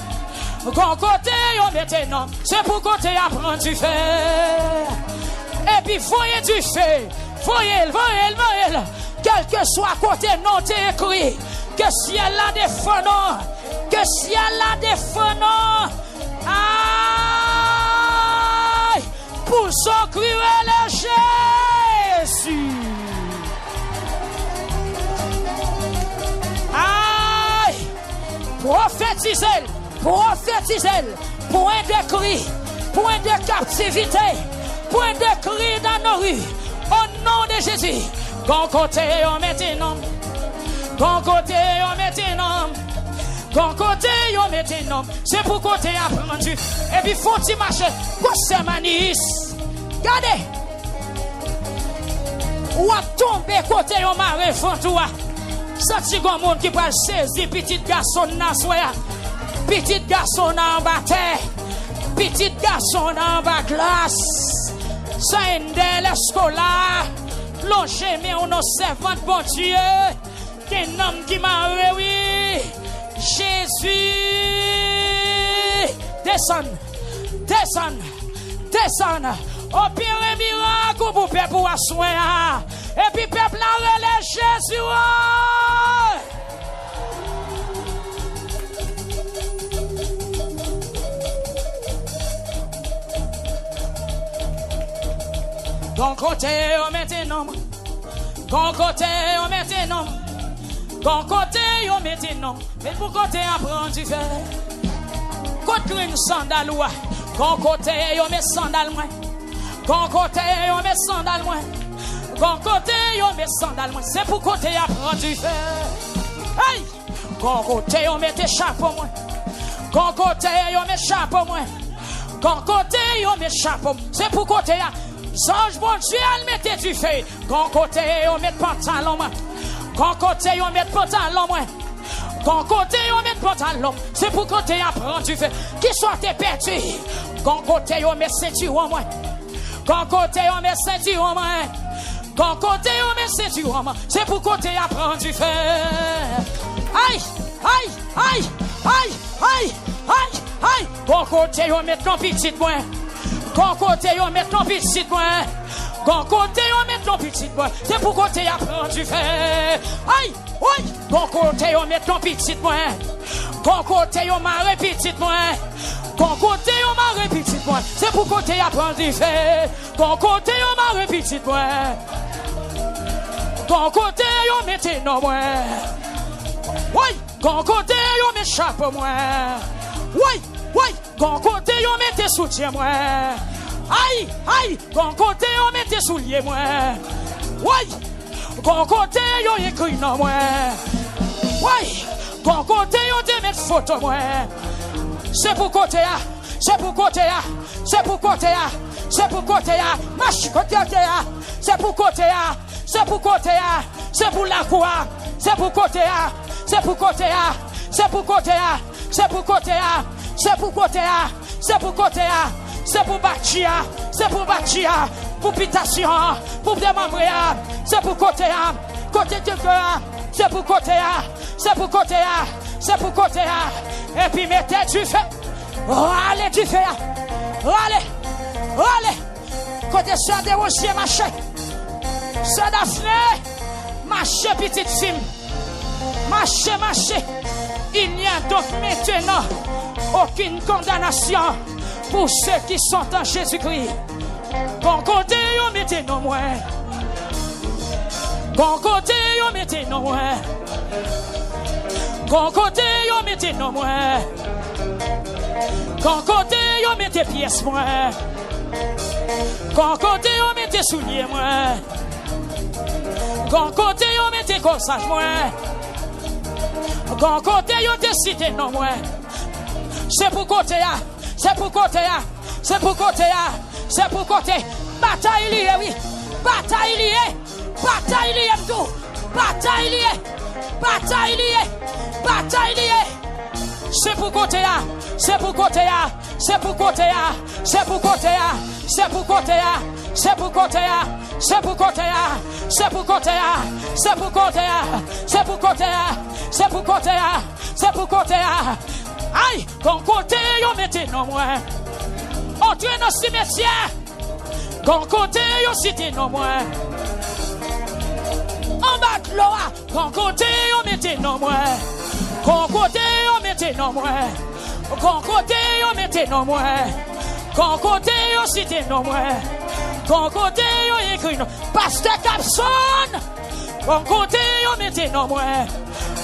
Gon kote yo mete nonm. Se pou kote a pran dife. Epi voye dife. Voye l, voye l, voye l. Kèlkeswa kote non te ekri, ke syèl la defann ou. Ke syèl la defann ou. Ay! Pouse yon kri rele Jezi. Ay! Pwofetize l, pwofetize l. Pwen de kri, pwen de kaptivite, pwen de kri dan nori. O non de Jezi. Gon kote yo mete nonm. Gon kote yo mete nonm. Gon kote yo mete nonm. Se pou kote a pran dife. Epi fon ti mache. Gwosè manis. Gade. W ap tonbe kote yo mare vant ou a. Santi gon moun ki pral sezi pitit gason nan aswè a. Pitit gason nan anba tè. Pitit gason nan anba glas. Sandèl èske w la? Lonje men w non sèvant Bondye. Gen nonm ki mare wi. Jezi. Desann. Desann. Desann. Opere mirak ou pou pèp ou aswè a. Epi pèp la rele Jezi woy. Gon kote yo mete nonm. Gon kote yo mete nonm. Gon kote yo mete nonm. Men pou kote a pran dife. Kot grenn sandal ou a? Gon kote yo met sandal mwen. Gon kote yo met sandal mwen. Gon kote yo met sandal mwen. Se pou kote a pran dife. Hey! Gon kote yo mete chapo mwen. Gon kote yo met chapo mwen. Gon kote yo met chapo mwen. Se pou kote a. Zanj Bondye al mete dife. Gon kote yo met pantalon mwen. Gon kote yo met pantalon mwen. Gon kote yo met pantalon. Se pou kote a pran dife. Kisa w te pèdi? Gon kote yo met sentiwon mwen. Gon kote yo met sentiwon mwen. Gon kote yo met sentiwon mwen. Se pou kote a pran dife. Ay, ay, ay, ay, ay, ay, ay. Gon kote yo met non pitit mwen. Gon kote yo met non pitit mwen. Gon kote yo met non pitit mwen. Se pou kote a pran dife. Ay, woy. Gon kote yo met non pitit mwen. Gon kote yo mare pitit mwen. Gon kote yo mare pitit mwen. Se pou kote a pran dife. Gon kote yo mare pitit mwen. Gon kote yo mete non mwen. Woy. Gon kote yo met chapo mwen. Woy, woy. Gon kote yo mete soutyen mwen. Ay, ay. Gon kote yo mete soulye mwen. Woy. Gon kote yo ekri non mwen. Woy. Gon kote yo te met foto mwen. Se pou kote a. Se pou kote a. Se pou kote a. Se pou kote a. Mache kote a. Se pou kote a. Se pou kote a. Se pou lakou a. Se pou kote a. Se pou kote a. Se pou kote a. Se pou kote a. Se pou kote a. Se pou kote a. Se pou batji a. Se pou batji a. Pou bitasyon an. Pou demanbre a. Se pou kote a. Kote dife a. Se pou kote a. Se pou kote a. Se pou kote a. Epi mete dife. Rale dife a. Rale. Rale. Kote sè Dewozye mache? Sè Dafne, mache pitit fi m. Mache, mache. Il n'y a donc maintenant aucune condamnation pour ceux qui sont en Jésus-Christ. Gon kote yo mete non mwen. Gon kote yo mete non mwen. Gon kote yo mete non mwen. Gon kote yo mete pyès mwen. Gon kote yo mete soulye mwen. Gon kote yo mete kòsaj mwen. Gon kote yo te site non mwen. Se pou kote a. Se pou kote a. Se pou kote a. Se pou kote. Batay li ye, wi. Batay li ye. Batay li ye, m di w. Batay li ye. Batay li ye. Batay li ye. Se pou kote a. Se pou kote a. Se pou kote a. Se pou kote a. Se pou kote a. Se pou kote a, se pou kote a, se pou kote a, se pou kote a, se pou kote a, se pou kote a, se pou kote a. Ay, gon kote yo mete non mwen. Antre nan simetyè. Gon kote yo site non mwen. Anba dlo a. Gon kote yo mete non mwen. Gon kote yo mete non mwen. Gon kote yo mete non mwen. Gon kote yo site non mwen. Gon kote yo ekri non. Pastè Kapson. Gon kote yo mete non mwen.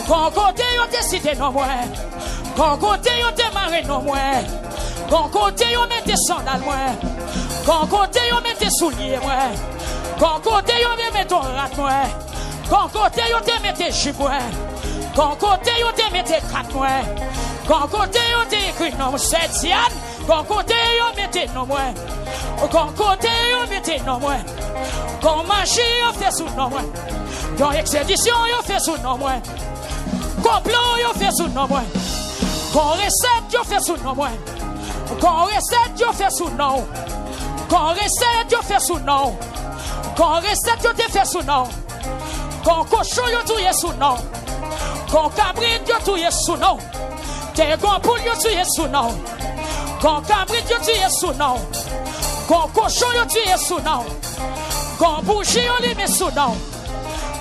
Gon kote yo te site non mwen. Gon kote yo te mare non mwen. Gon kote yo mete sandal mwen. Gon kote yo mete soulye mwen. Gon kote yo te mete rad mwen. Gon kote yo te mete jip mwen. Gon kote yo te mete kat mwen. Gon kote yo te ekri non mwen. Sè Dyàn, gon kote yo mete non mwen. Gon kote yo mete non mwen. Gon maji yo fè sou non mwen. Gon egzekisyon yo fè sou non mwen. Konplo yo fè sou non mwen. Gon resèt yo fè sou non mwen. Gon resèt yo fè sou non. Gon resèt yo fè sou non. Gon resèt yo te fè sou non. Gon kochon yo touye sou non. Gon kabrit yo touye sou non. Te gon poul yo touye sou non. Gon kabrit yo touye sou non. Gon kochon yo touye sou non. Gon bouji yo limen sou non.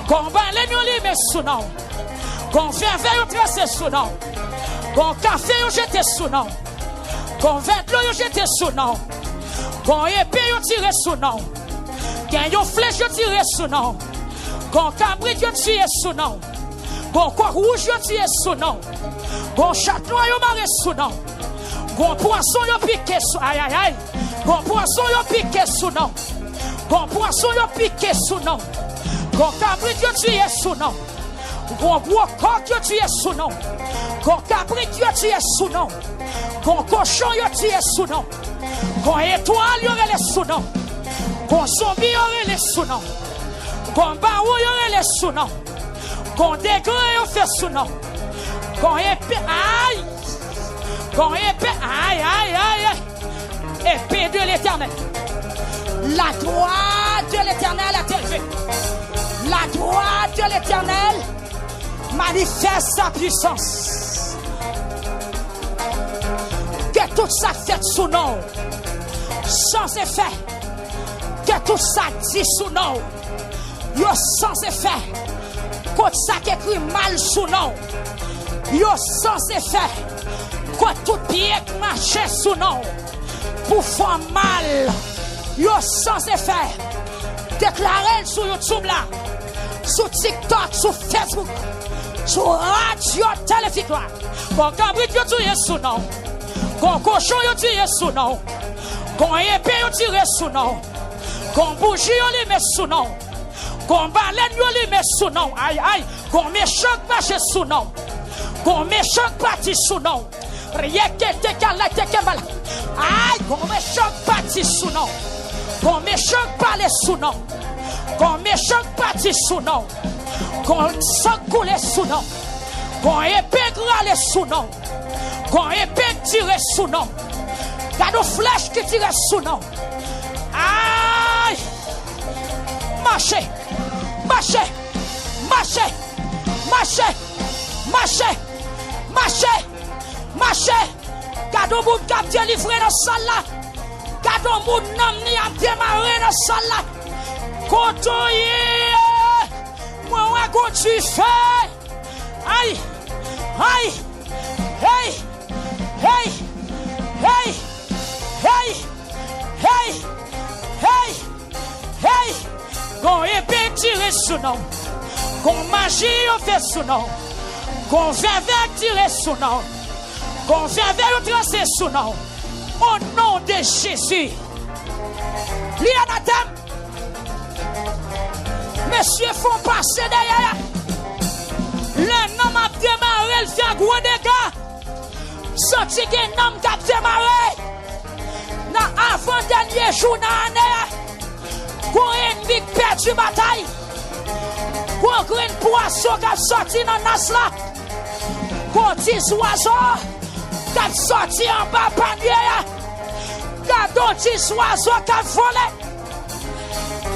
Gon balèn yo limen sou non. Gon vèvè yo trase sou non. Gon kafe yo jete sou non. Gon vè dlo yo jete sou non. Gon epe yo tire sou non. Gen yon flèch yo tire sou non. Gon kabrit yo tiye sou non. Gon kòk wouj yo tiye sou non. Gon chat nwa yo mare sou non. Gon pwason yo pike sou, ay, ay, ay. Gon pwason yo pike sou non. Gon pwason yo pike sou non. Gon kabrit yo tiye sou non. Gon gwo kòk yo tiye sou non. Gon kabrit yo tiye sou non. Gon kochon yo tiye sou non. Gon etwal yo rele sou non. Gon zonbi yo rele sou non. Gon bawon yo rele sou non. Gon degre yo fè sou non. Gon epe, ay! Gon epe, ay, ay, ay, ay! Épée de l'Éternel. La droite de l'Éternel est élevée. La droite de l'Éternel manifeste sa puissance. Ke tout sa k fèt sou non w, sans effet. Ke tout sa k di sou non w, yo sans effet. Kot sa k ekri mal sou non w, yo sans effet. Kot tout pye k mache sou non w pou fè w mal, yo sans effet. Deklare l sou YouTube la, sou TikTok, sou Facebook, sou radyo Tèlè Viktwa. Gon kabrit yo touye sou non w. Gon kochon yo tiye sou non w. Gon epe yo tire sou non w. Gon bouji yo limen sou non w. Gon balèn yo limen sou non w. Ay, ay. Gon mechan k mache sou non w. Gon mechan k pati sou non w. Ryekete kala teke bala. Ay, gon mechan k pati sou non w. Gon mechan k pale sou non w. Gon mechan k pati sou non w. Gon san k koule sou non w. Gon epe k rale sou non w. Gon epe k tire sou non w. Gade yon flèch ki tire sou non w. Ay! Mache! Mache! Mache! Mache! Mache! Mache! Mache! Gade yon moun k ap delivre nan sal la. Gade yon moun nanm li ap demare nan sal la. Kote w ye? Mwen wè gon dife. Ay! Ay! Hey! Hey! Hey! Hey! Hey! Hey! Hey! Gon epe tire sou non w. Gon maji yo fè sou non w. Gon vèvè tire sou non w. Gon vèvè yo trase sou non w. O non de Jezi. Li anatèm. Mesye fè w pase dèyè a. Lè nonm ap demare, l fè gwo dega. Santi gen nonm k ap demare. Nan avan dènye jou nan ane a, gon ènmi k pèdi batay. Gon grenn pwason k ap sòti nan nas la. Gon ti zwazo k ap sòti anba panye a. Gade yon ti zwazo k ap vole.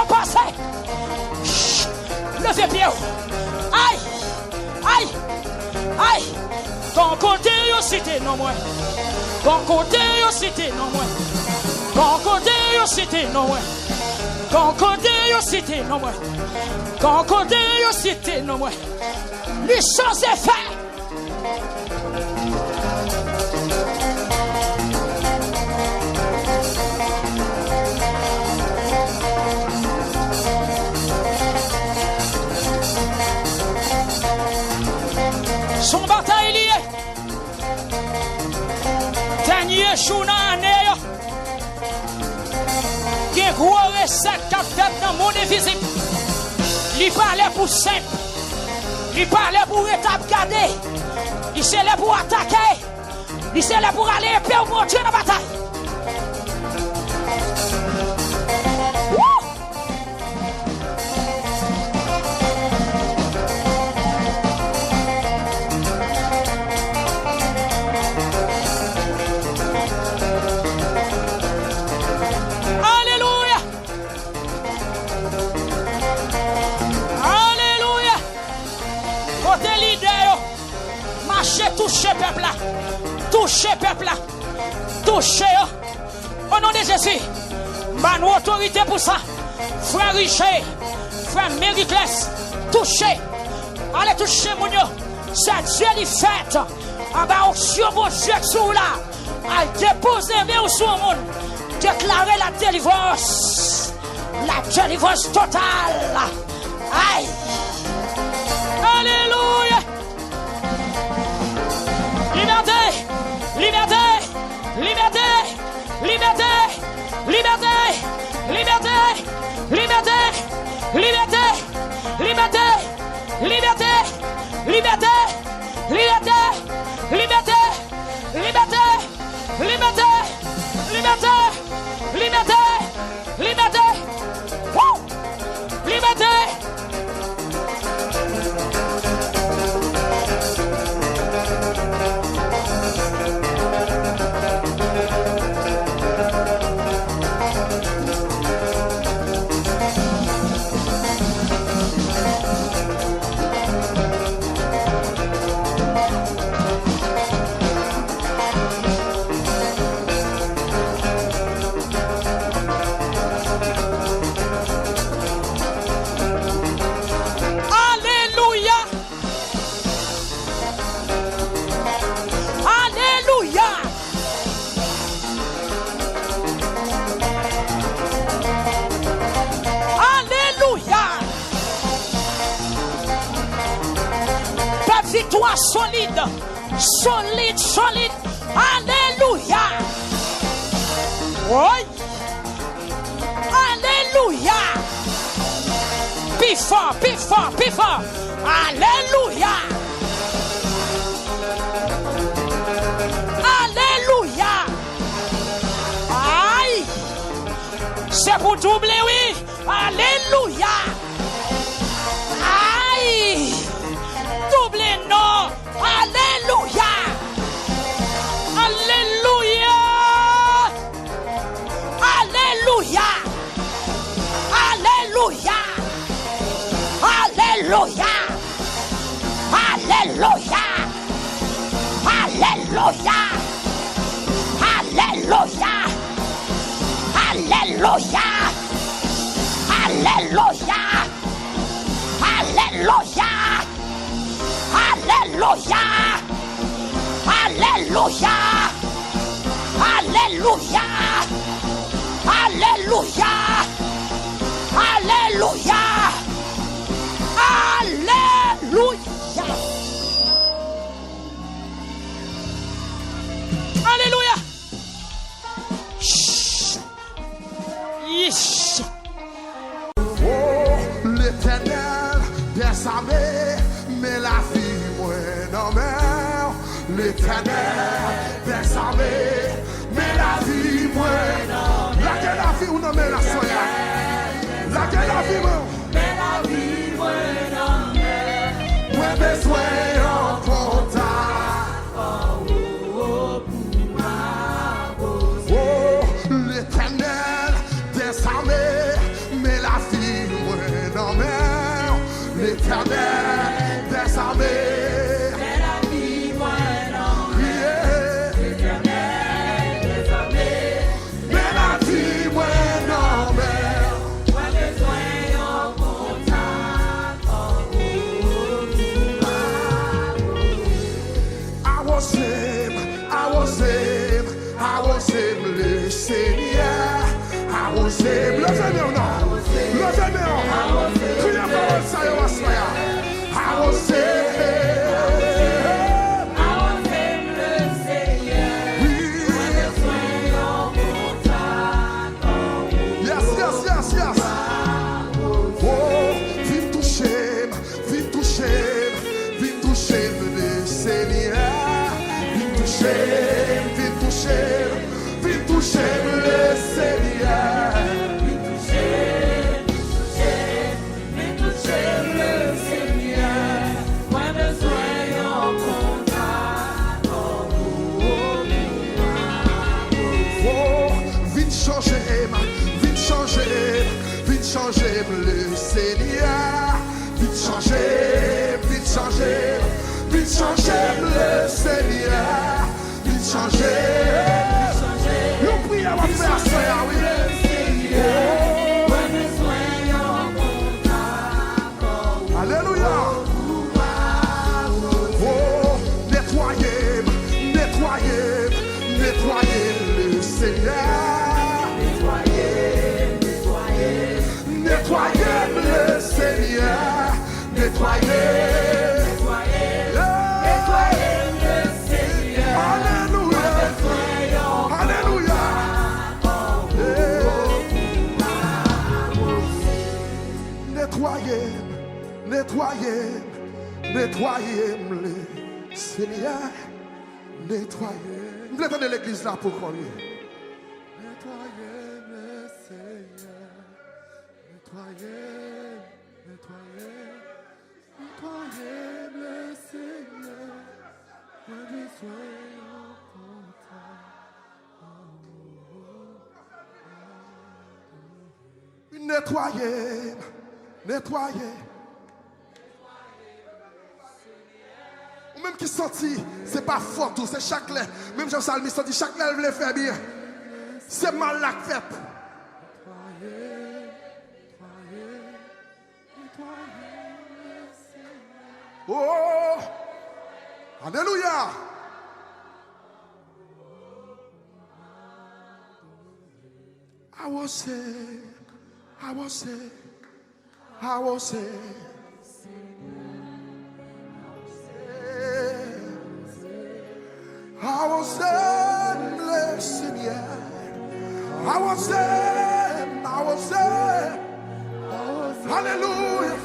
yo pase. Leve pye w. Ay! Ay! Ay! Gon kote yo site non mwen. Gon kote yo site non mwen. Gon kote yo site non mwen. Gon kote yo site non mwen. Gon kote yo site non mwen. Li sanse fè. Se yon batay li ye. Dènye jou nan ane yo, gen gwo resèt k ap fèt nan mond envizib. Li pa lè pou senp. Li pa lè pou w ret ap gade. Li se lè pou w atake. Li se lè pou w rale epe w pou w antre nan batay. Woo! Mache touche pèp la. Touche pèp la. Touche yo. O non de Jezi. M ba nou otorite pou sa. Frè Riche, frè Merikles, touche. Ale touche moun yo. Sa Dye li fèt. Anba onksyon Bondye ki sou ou la. Al depoze men w sou yon moun. Deklare la délivrance. La délivrance totale. Ay. Alelouya. Libète. Libète. Libète. Libète. Libète. Libète. Libète. Libète. Libète. Libète. Libète. Libète. Libète. Libète. Libète. Libète. Woo! Libète. Alelouya! Alelouya! Alelouya! Pèp, viktwa solid, solid, solid. Alelouya! Woy! Alelouya! Pi fò, pi fò, pi fò! Alelouya! Alelouya! Ay! Se pou double, wi! Alelouya! Ay! Double non! Alelouya! Alelouya! Alelouya! Alelouya! Alelouya! Alelouya! Alelouya! Alelouya! Alelouya! Alelouya! Alelouya! Alelouya! Alelouya! Alelouya! Alelouya! Alelouya! Alelouya! Shh! Yish! O Letènèl dèzame, men lavi mwen nan men w. Letènèl dèzame, men lavi mwen nan men w. Lage lavi w nan men l aswè a. Lage lavi mwen. Men lavi mwen nan men w. Mwen bezwen yon kontak. O, Letènèl dèzame, men lavi mwen nan men w. Letènèl dèzame, men lavi mwen nan men w. Letènèl dèzame, men lavi mwen nan men w. Mwen bezwen yon kontak. Awoze m, awoze m, awoze m, Lesenyè. Awoze m, leve men w non. Leve men w. Kriye pawòl sa yo aswè a. Awoze m. Awoze m, Lesenyè. Wi. Mwen bezwen yon kontak. Yes, yes, yes, yes. Oh, vin touche m, vin touche m, vin touche m, Lesenyè. Vin touche m, vin touche m, vin touche m, Lesenyè. Vin touche m, vin touche m, vin touche m, Lesenyè. Mwen bezwen yon kontak. Oh, vin chanje m, vin chanje m, vin chanje m, Lesenyè. Vin chanje m, vin chanje m, vin chanje m, le Chanje. Yon priyè w ap fè aswè a, wi. Oh. Alelouya. Oh, netwaye m, netwaye m, netwaye m, Lesenyè. Netwaye m, Lesenyè. Netwaye. Netwaye. Netwaye m, Lesenyè. Alelouya. Alelouya. Netwaye m, netwaye m, netwaye m, Lesenyè. Netwaye. M vle tande legliz la pou kò l. Netwaye m, Lesenyè. Netwaye m, netwaye m, netwaye m, Lesenyè. Mwen bezwen yon kontak. Netwaye m, netwaye. Ou menm ki santi se pa fòt ou, se chak lè. Menm jan salmis lan di, chak lè l vle fè byen, se mal la k fèt. Oh, alelouya. Awose, awose, awose. Awose m, Lesenyè. Awose m, awose m. Alelouya.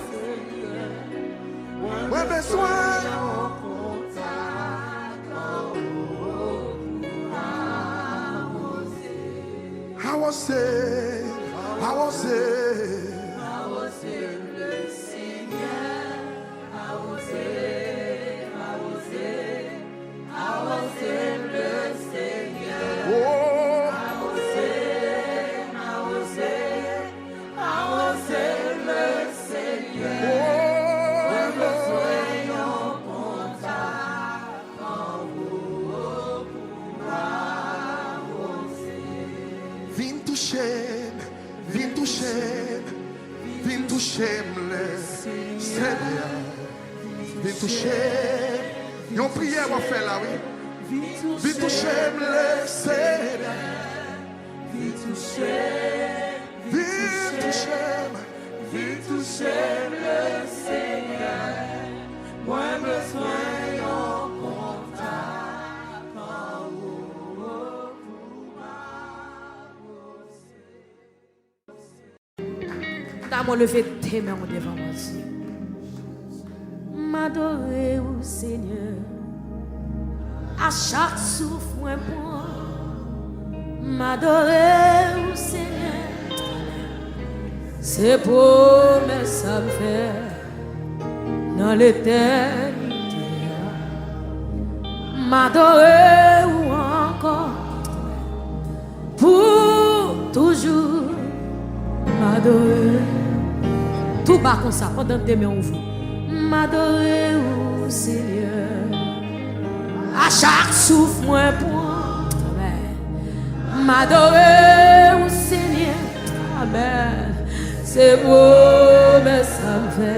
Mwen bezwen. Awose, awose. Oh. Vin touche m, vin touche m, vin touche m, Lesenyè. Vin touche m. Yon priyè w ap fè la, wi. Vin touche m, Lesenyè. Vin touche m. Vin touche m. Vin touche m, Lesenyè. Mwen bezwen yon kontak an ou pou m avanse. Damon, leve de men w devan Bondye. M adore w, Senyè. A chak souf mwen pran, m adore w, Senyè. Se pwomès sa m fè nan letènite a. M adore w ankò pou toujou. M adore. Tou ba konsa, pandan de men w ouvri. M adore w, Senyè. A chak souf mwen pran. Amèn. M adore w, Senyè. Amèn. Se pwomès sa m fè.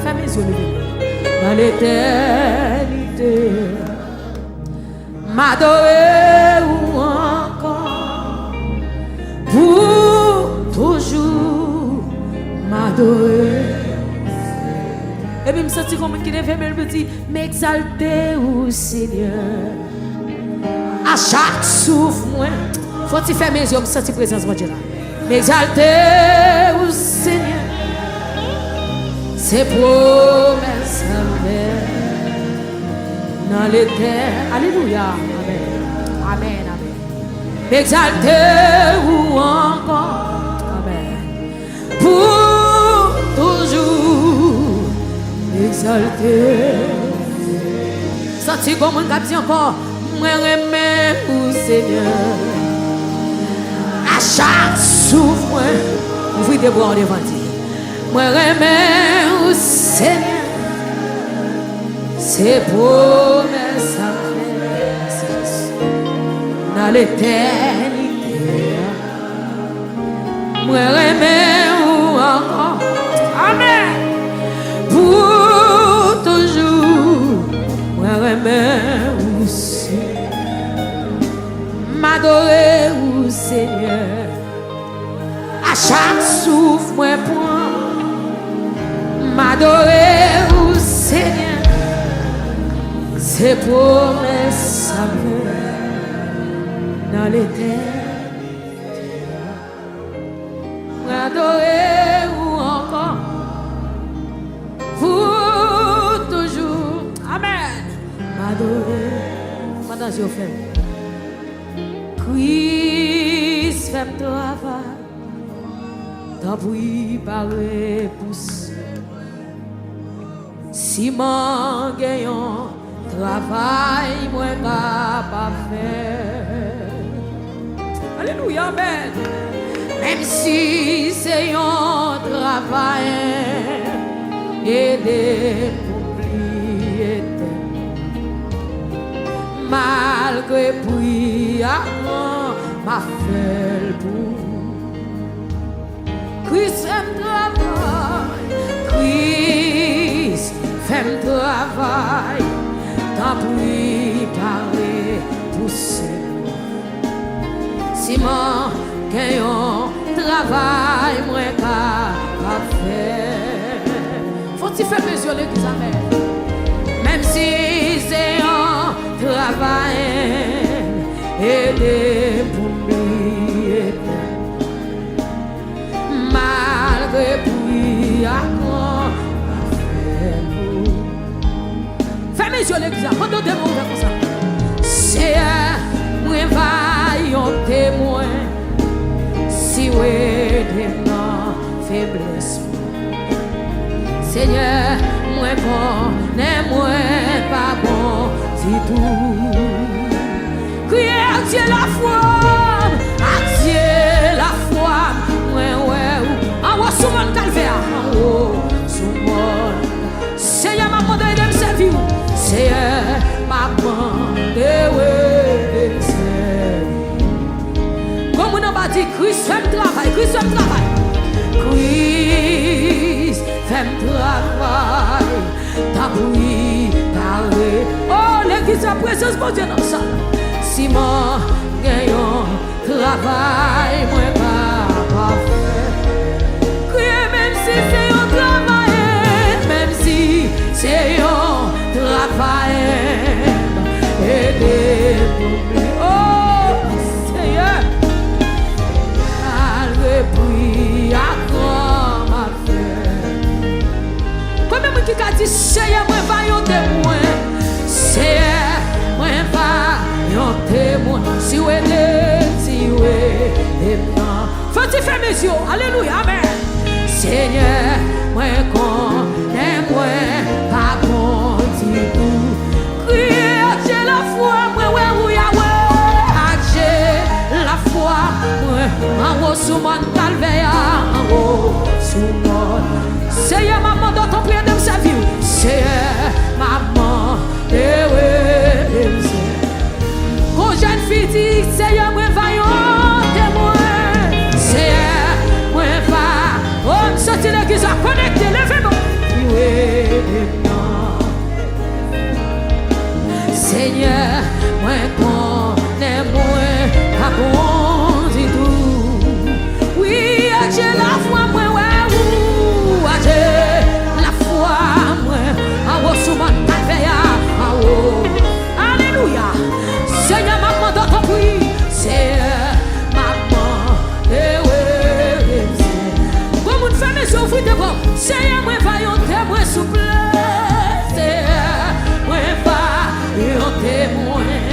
Fèmen zye w, leve men w. Nan letènite. M adore w ankò. Pou toujou. M adore. Epi m santi gon moun ki leve men l pou di, m egzalte w, Senyè. A chak souf mwen. Fò ti fèmen zye w, m santi prezans Bondye la. M egzalte w, Senyè. Se pwomès sa m fè nan letè. Alelouya. Amèn. Amèn, amèn. M egzalte w ankò. Amèn. Pou toujou egzalte. Santi gon moun k ap di ankò, mwen renmen ou, Senyè. A chak souf mwen, ouvri de bra w devan, di, mwen renmen ou, Senyè. Se pwomès sa m fè. Letènite a. Mwen renmen ou ankò. Amèn. Pou toujou, mwen renmen ou, Senyè. M adore ou, Senyè. A chak souf mwen pran, m adore ou, Senyè. Se pwomès sa m fè nan letènite a. Mwen adore ou ankò pou toujou. Amèn. M adore ou. Pandan zye w fèmen. Kris, fè m travay. Tanpri, pa repouse mwen. Siman gen yon travay mwen kapab fè. Alelouya, amèn. Menm si se yon travay, ede m pou m bliye tèt mwen. Malgre pri a gran, m ap fè l pou ou. Kris, fè m travay. Kris, fè m travay. Tanpri, pa repouse mwen. Siman gen yon travay mwen kapab fè. Fò ti fèmen zye w, legliz, amèn. Menm si se yon travay, ede m pou m bliye tèt mwen. Malgre pri a gran, m ap fè l pou ou. Fèmen zye w, legliz la, pandan w de men ouvè konsa. Seyè, mwen va yon temwen, si w ede m nan feblès mwen. Senyè, mwen konnen mwen pa bon ditou. Kriye, Adye lafwa m, Adye lafwa m, mwen wè ou anwo sou mòn Kalvè a, anwo sou mòn. Senyè, m ap mande w ede m sèvi w. Seyè, m ap mande w ede m sèvi w. Gwo moun anba di, Kris fè m travay, Kris fè m travay. Kris fè m travay. Tanpri, pare. O, legliz la, prezans Bondye nan sal la. Siman gen yon travay mwen kapab fè. Kriye, menm si se yon travay, menm si se yon travay, ede m pou m bliye. O, Senyè, malgre pri a gran, m ap Konbyen moun ki ka di, Seyè, mwen va yon temwen? Seyè, mwen va yon temwen. Si w ede, si w ede m nan. Fò ti fèmen zye w. Alelouya, amèn. Senyè, mwen konnen mwen pa bon ditou. Kriye, Adye lafwa mwen, wè ou, Yawe. Adye lafwa mwen, anwo sou mòn Kalvè a, anwo sou mòn. Seyè, m ap mande w, tanpri, ede m sèvi w. Seyè, m ap mande w, ede m sèvi w. Gon jèn fi di, Seyè, mwen va yon temwen. Seyè, mwen va. O, m santi legliz la konekte, leve non. Wi, ede m non. Senyè, mwen konnen mwen pa bon ditou. Wi, Adye lafwa mwen, wè ou, Adye lafwa mwen, anwo sou mòn Kalvè a, anwo. Alelouya. Senyè, m ap mande w, tanpri. Senyè, m ap mande w, ede m, Senyè. Gon moun fèmen zye w, ouvri de bò. Senyè, mwen va yon temwen, souple. Senyè, mwen va yon temwen.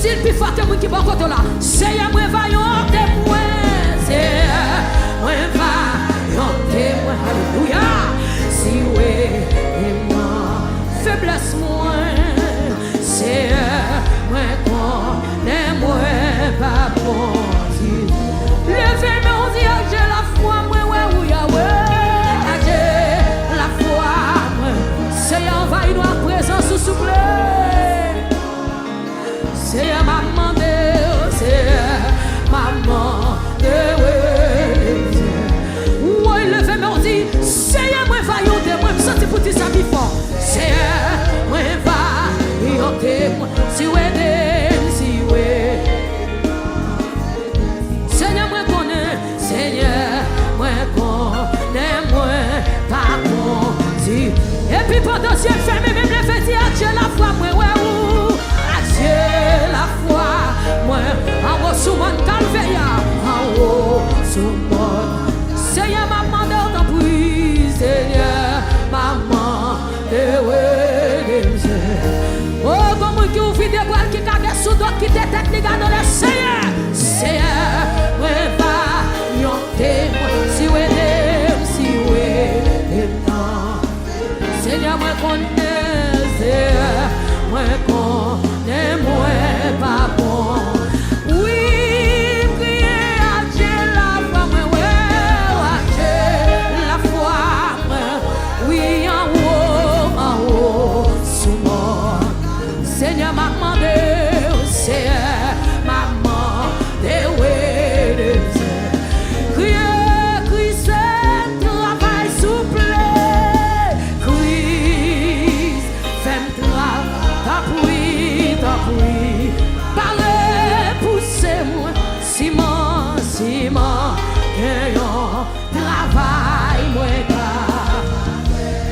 Di l pi fò ke moun ki bò kote w la. Seyè, mwen va yon temwen. Seyè, mwen va yon temwen. Alelouya. Si w ede m nan feblès mwen. Seyè, mwen konnen mwen pa bon ditou. Leve men w, di, Adye lafwa mwen, wè ou, Yahweh. Adye lafwa mwen. Seyè, anvayi nou ak prezans ou, souple. Seyè, m ap mande w, Seyè, m ap mande w ede m. Woy, leve men w, di, Seyè, mwen va yon temwen. M santi pou di sa pi fò. Seyè, mwen va yon temwen. Si w ede m, si w ede m. Seyè, mwen konnen, Seyè, mwen konnen mwen pa kondi. Epi pandan zye m fèmen, menm leve di, Adye lafwa mwen, wè ou. Adye lafwa mwen. Anwo sou mòn Kalvè a, anwo sou mòn. Seyè, m ap mande w, tanpri, Seyè, m ap mande w ede m, Seyè. O, gon moun ki ouvri de bra l, ki kage sou do, ki kite tèt li gade anlè, Seyè, Seyè, mwen va yon temwen, si w ede m, si w ede m nan. Seyè, mwen konnen, Seyè, mwen konnen mwen pa bon. Wi, m kriye, Adye lafwa mwen, wè, Adye lafwa mwen. Wi, anwo, anwo, sou mòn. Seyè, m ap mande w, Seyè, m ap mande w ede m, Seyè. Kriye, Kris, fè m travay, souple. Kris, fè m travay, tanpri, tanpri. Pa repouse mwen, siman, siman, gen yon travay mwen ka.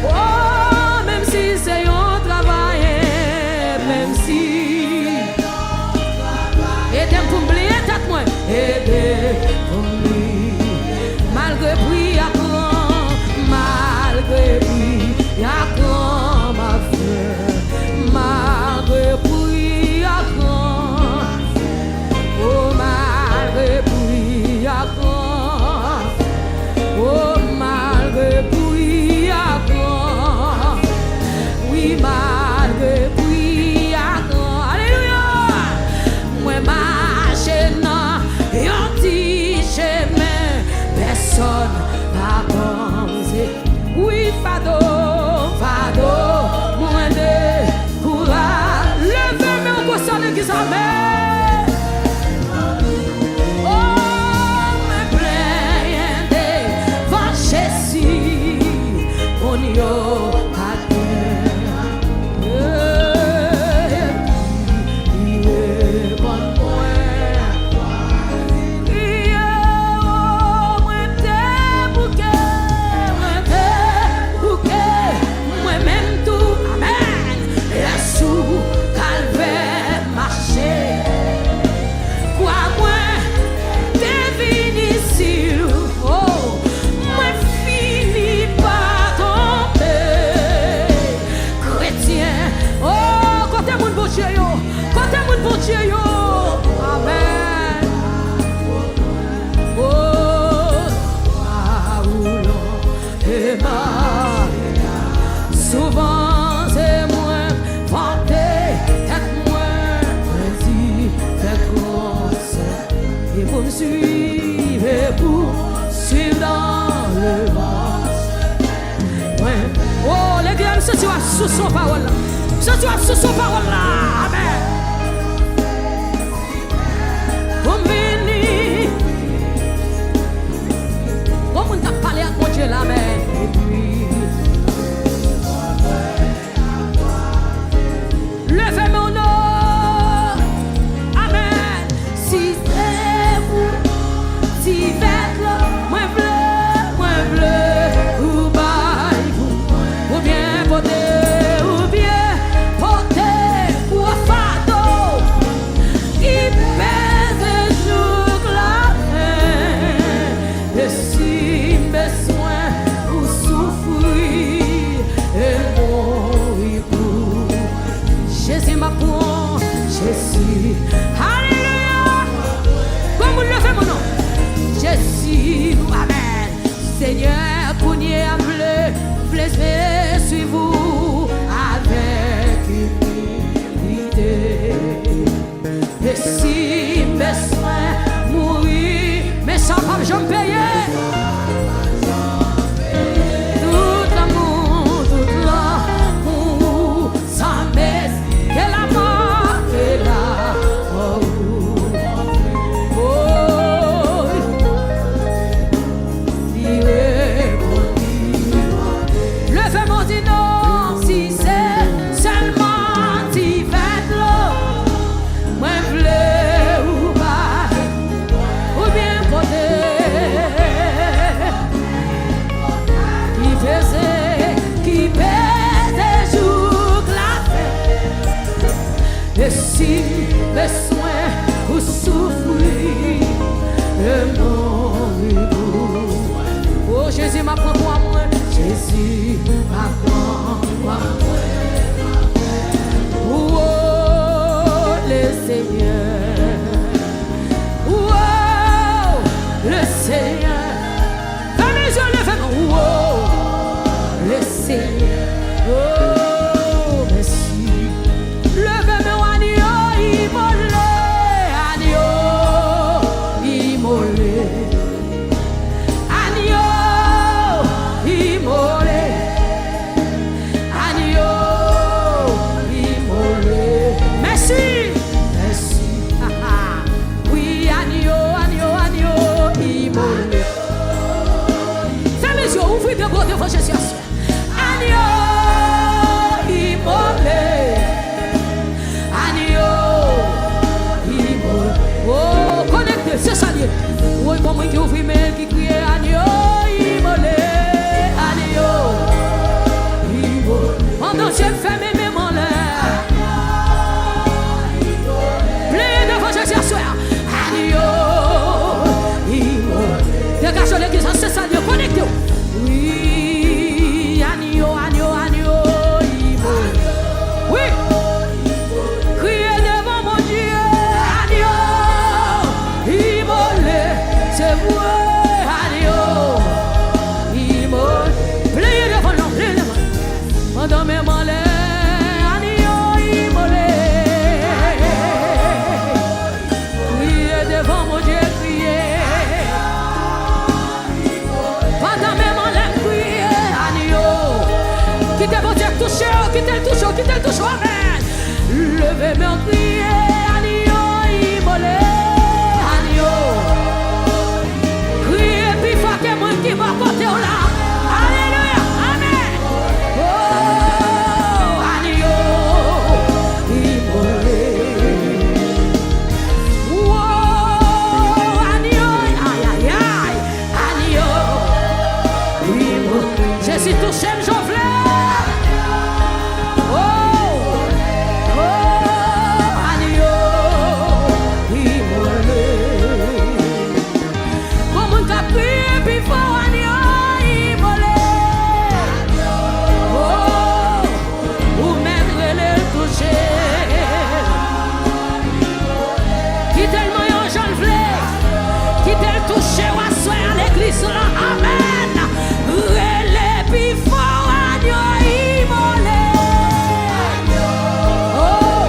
O, menm si se yon travay, menm si. Ede m pou m bliye tèt mwen. Ede m pou m bliye. Malgre pri a gran, malgre pri a gran, m ap fè. Malgre pri a gran. O, malgre pri a gran. O, malgre pri a gran. Wi, malgre pri a gran. Alelouya! Mwen mache nan yon ti chemen. Pèsòn pa panse. Wi, fado, fado, mwen dekouraje. Leve men w konsa, legliz, amèn. O, mwen plenyen devan Jezi, moun yo pa gen. Epi li reponn mwen. Kriye, o, mwen te bouke, mwen te bouke, mwen menm tou, amèn. Lè sou Kalvè mache, kwa mwen te vin isil, o, mwen fini pa tonbe. Kretyen, o, kote moun Bondye yo? Kote moun Bondye yo? Amèn. O, pa ou lonje m. Souvan se mwen vante tèt mwen, mwen di fè konsè. E pou m swiv, e pou m swiv dans le monde. Mwen, o, legliz, m santi w ap souse yon pawòl la. M santi w ap souse yon pawòl la. Amèn. Pou m vini. Bon, moun k ap pale ak Bondye la, men. Epi leve men w non. Amèn. Si se pou ti vèt la, mwen vle, mwen vle ou bay pou mwen. Oubyen pote, oubyen pote pou w fè Alelouya! Granmoun, leve men w non. Jezi, amèn. Senyè, kounye a m vle, vle swiv ou avèk imilite. E si m bezwen mouri, men sa p ap janm peye. Tout lanmou, tout lanmou, sa mezi ke lamò, ke lamò. Oh, li reponn li. Leve men w di non, si se sèlman ti vè dlo mwen vle ou bay, oubyen pote ki peze, ki peze jouk lafen. E si m bezwen ou soufri e mouri pou mwen. O Jezi, m ap pran kwa mwen. Jezi, m ap pran kwa mwen. Oh, le Senyè. Oh, le Senyè. Fèmen zye w, leve men w. Oh, le Senyè. Oh, mèsi. Leve men w, anyo imole, anyo imole. Anyo imole. Anyo imole. Mèsi. Mèsi. Wi, anyo, anyo, anyo imole. Fèmen zye w, ouvri de bra w devan Jezi aswè. Anyo imole. Anyo imole. Oh, konekte, se sa l ye. Woy, bon moun ki ouvri men, ki kriye, anyo imole. Anyo imole. Pandan zye m fèmen, men m anlè. Plenyen devan Jezi aswè a. Anyo imole. Degaje w legliz la, se sa l ye, konekte w. Wi, anyo, anyo, anyo imole. Wi. Kriye devan Bondye, anyo imole. Se vre, anyo imole. Plenyen devan l non, plenyen devan l. Pandan men m anlè, anyo imole. Kriye devan Bondye, kriye. Pandan men m anlè, m kriye, anyo. Kite Bondye touche w, kite l touche w, kite l touche w, amèn. Leve men w, kriye, anyo imole, anyo. Kriye pi fò ke moun ki bò kote w la. Alelouya, amèn. Oh, anyo imole. Oh, anyo, ay, ay, ay. Anyo imole. Jezi touche m, Jovlè. Oh, oh, anyo imole. Gon moun k ap kriye pi fò, anyo imole. Oh, ou mèt rele l touche. Kite l manyen w jan l vle. Kite l touche w aswè a, legliz lan. Amèn. Rele pi fò, anyo imole. Oh,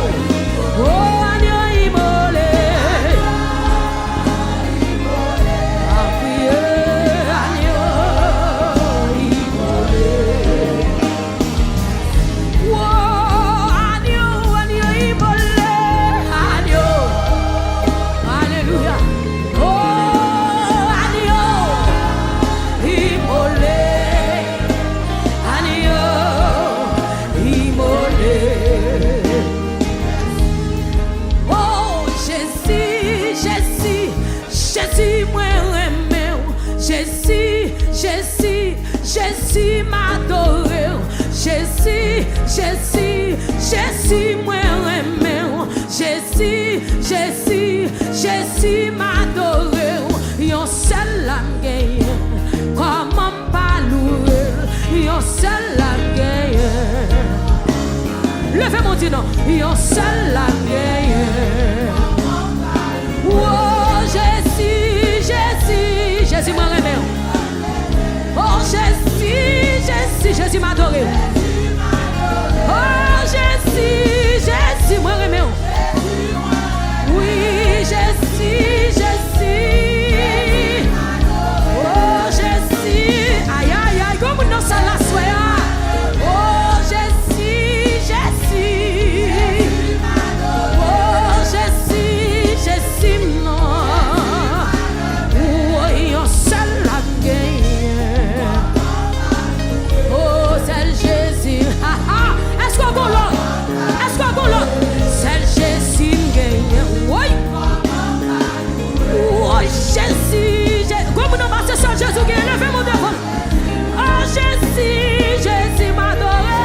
oh, anyo imole. A kriye, anyo imole. Oh, anyo, anyo imole, anyo. Alelouya. Oh, anyo imole, anyo imole. Oh, Jezi, Jezi, Jezi, mwen renmen w. Jezi, Jezi, Jezi, m adore w. Jezi, Jezi, Jezi, mwen renmen w. Jezi, Jezi, Jezi, m adore w. Yon sèl la m genyen. Kòman m pa louwe l? Yon sèl la m genyen. Leve men w di non. Yon sèl la m genyen. O Jezi, Jezi, Jezi mwen renmen w. O Jezi, Jezi, Jezi m adore w. O Jezi, Jezi mwen renmen w. Wi, Jezi, Jezi. O Jezi, ayayay, gon moun nan sal la aswè a. O Jezi, Jezi. O Jezi, Jezi m nan. Woy, yon sèl la m genyen. O sèl Jezi. Ha, ha. Èske w gon lòt? Èske w gon lòt? Sèl Jezi m genyen. Woy. Woy, Jezi, Je-, gon moun anba se sèl Jezi w genyen. Leve men w devan l. O Jezi, Jezi m adore.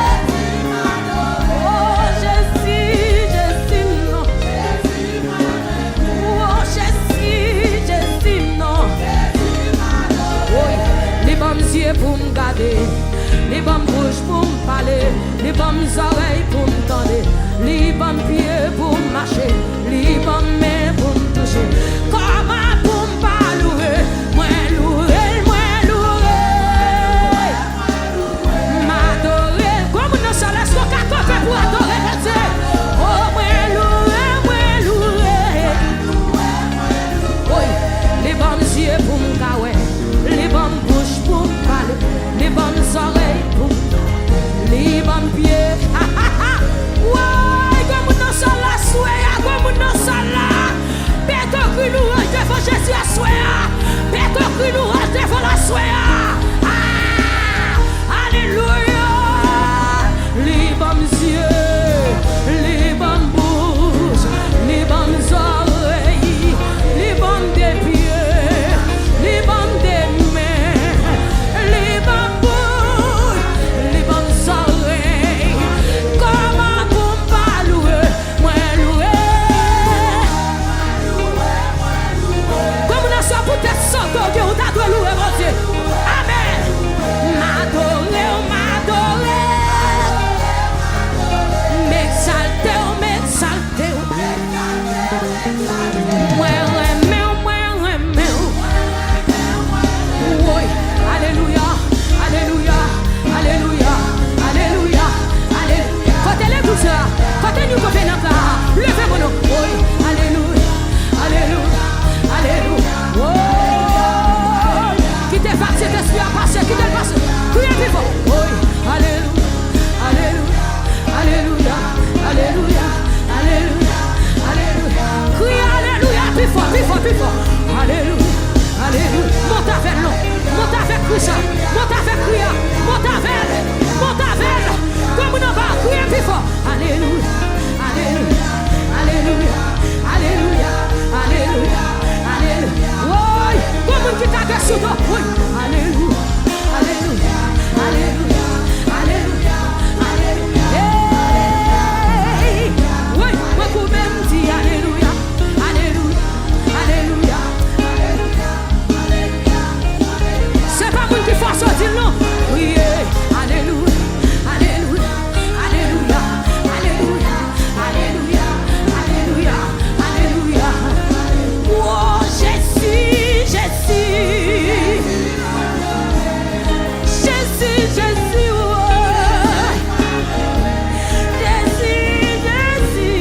O Jezi, Jezi m nan. O Jezi, Jezi m nan. Woy, li ban m zye pou m gade. Li ban m bouch pou m pale. Li ban m zòrèy pou m tande. Li ban m pye pou m mache. Li ban m men pou m touche. Kòman pou m pa louwe? Mwen louwe l, mwen louwe l. M adore l. Gwo moun nan sal, èske w ka kanpe pou adore Bondye? O, mwen louwe, mwen louwe. Woy, li ban m zye pou m ka wè. Li ban m bouch pou m pale. Li ban m zòrèy pou m tande. Li ban m pye. Woy, gwo moun nan sal la, aswè a, gwo moun nan sal la. Pete kri louwanj devan Jezi aswè a. Pete kri louwanj devan l aswè a. Ah! Alelouya! Li ban m zye, li ban m bouch, li ban m zòrèy, li ban m de pye, li ban m de men, li ban m bouch, li ban m zòrèy. Kòman pou m pa louwe? Mwen louwe. Gwo moun nan sal, poutèt sante w gen, ou ta dwe louwe Bondye. Amèn. M adore w, m adore w. M egzalte w, m egzalte w. Mwen renmen w, mwen renmen w. Woy, alelouya, alelouya, alelouya, alelouya, alelouya. Kote legliz la? Kote nou kanpe nan ka? Leve men nou. Woy, alelouya, alelouya, alelouya. Woy, kite vag Sentespri a pase, kite l pase. Kriye pi fò. Woy, alelouya, alelouya. Alelouya, alelouya, alelouya, alelouya. Kriye alelouya pi fò, pi fò, pi fò. Alelouya, alelouya. Monte avè l non. Monte avèk kri sa. Monte avèk kri a. Monte avè l. Monte avè l. Gwo moun anba, kriye pi fò. Alelouya, alelouya, alelouya, alelouya, alelouya, alelouya. Woy, gwo moun ki ta gen sou do. Woy, alelouya. Alelouya, alelouya, alelouya, alelouya. Hey! Woy, mwen koube m di alelouya, alelouya, alelouya, alelouya, alelouya. Se pa moun ki fòse w di l non. Kriye, alelouya, alelouya, alelouya, alelouya, alelouya, alelouya, alelouya. Wo, Jezi, Jezi. Jezi, Jezi, woy. Jezi, Jezi.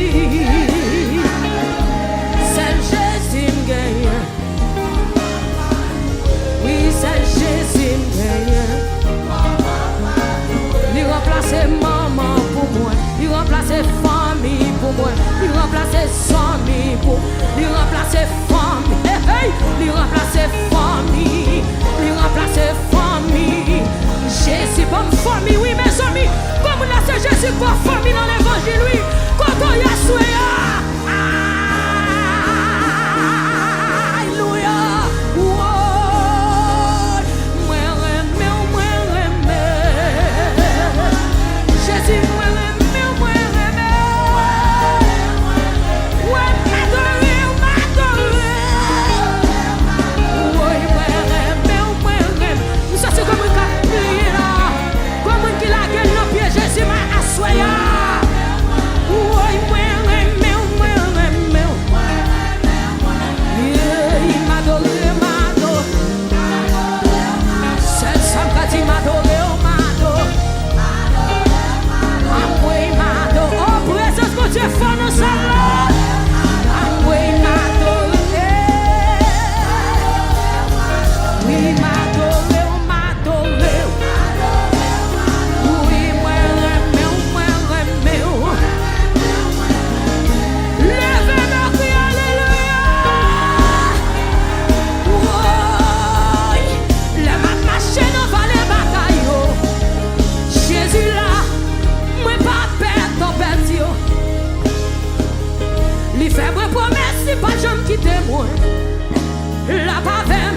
Sèl Jezi m genyen. Wi, sèl Jezi m genyen. Li ranplase manman pou mwen. Li ranplase fanmi pou mwen. Li ranplase zanmi pou. Li ranplase fanmi. Hey, hey. Li ranplase fanmi. Li ranplase fanmi. Jezi ban m fanmi, wi, mezanmi. Gwo moun la, se Jezi k ba w fanmi nan levanjil, wi. Kote w ye aswè a? Alelouya. Woy. Mwen renmen w, mwen renmen. Jezi, mwen renmen w, mwen renmen. Woy, m adore w, m adore w. Woy, mwen renmen w, mwen renmen. M santi gwo moun k ap kriye la. Gwo moun ki lage l nan pye Jezi, men aswè a. Pa janm kite mwen. L ap avè m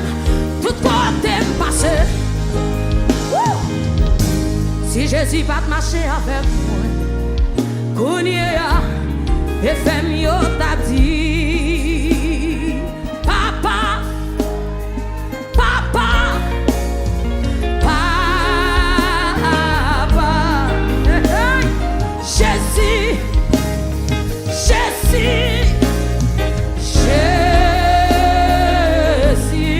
tout kote m pase. Woo! Si Jezi pa t mache avèk mwen, kounye a, Efrèm yo t ap di, Papa, Papa, Papa, hey, hey. Jezi, Jezi, Jezi.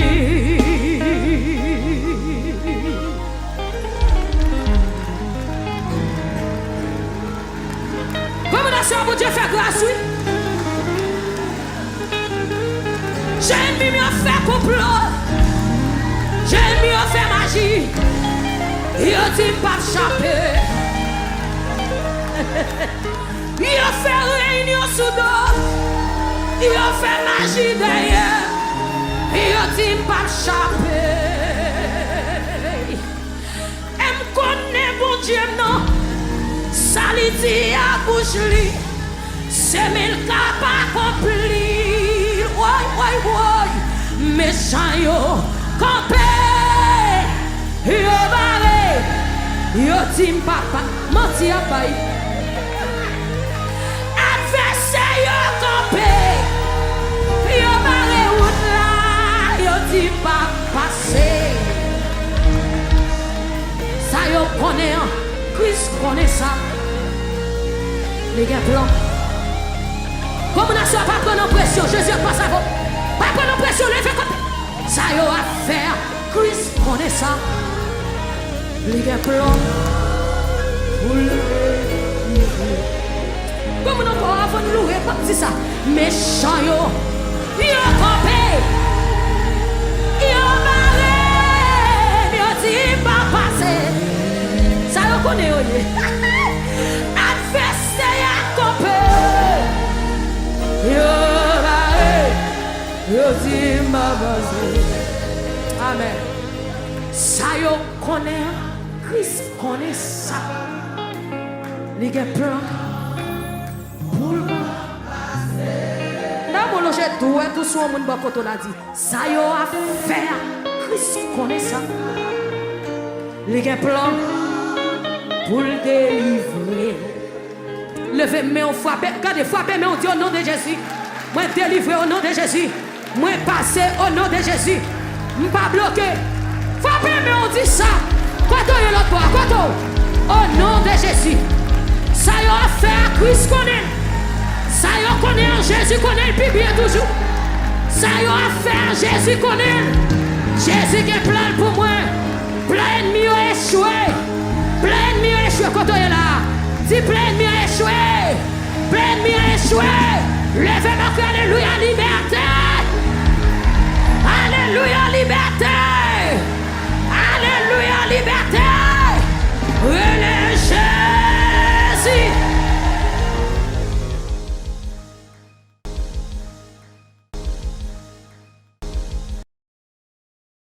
Kòmandan, Bondye fè gras, wi. Jan ènmi m yo fè konplo, jan ènmi yo fè maji, yo di m p ap chape. Yo fè reyinyon sou do, yo fè maji dèyè, yo di m p ap chape. E m konnen Bondye m nan, sa li di ak bouch li, se men l k ap akonpli. Woy, woy, woy, mechan yo kanpe, yo bare, yo di m papa, manti y ap bay. Advèsè yo kanpe, yo bare wout la, yo di m p ap pase. Sa yo konnen an, Kris konnen sa. Li gen plan. Kòmandan, pa pran nan presyon, Jezi ap pase avè w. Pa pran nan presyon, leve kanpe. Sa yo ap fè a, Kris konnen sa. Li gen plan pou l rive. Kòmandan, ankò, avan n louwe, pa di sa. Mechan yo, yo kanpe, yo bare m, yo di m p ap pase. Sa yo konnen yo ye. Advèsè a kanpe, yo bare, yo di m p ap pase. Amèn. Sa yo konnen an, Kris konnen sa. Li gen plan pou l. Nan mwen lonje dwèt ou sou yon moun bò kote w la di, sa yo ap fè a, Kris konnen sa. Li gen plan pou l delivre. Leve men w, frape, gade, frape men w, di, "O non de Jezi, mwen delivre o non de Jezi. Mwen pase o non de Jezi. M pa bloke." Frape men w, di sa. Kote w ye lòt bò a? Kote w? O non de Jezi. Sa yo ap fè a, Kris konnen l. Sa yo konnen an, Jezi konnen l pi byen toujou. Sa yo ap fè a, Jezi konnen l. Jezi gen plan l pou mwen. Plan ènmi yo echwe. Plan ènmi yo echwe. Kote w ye la? Di, "Plan ènmi yo echwe. Plan ènmi yo echwe." Leve men w, kriye, "Alelouya."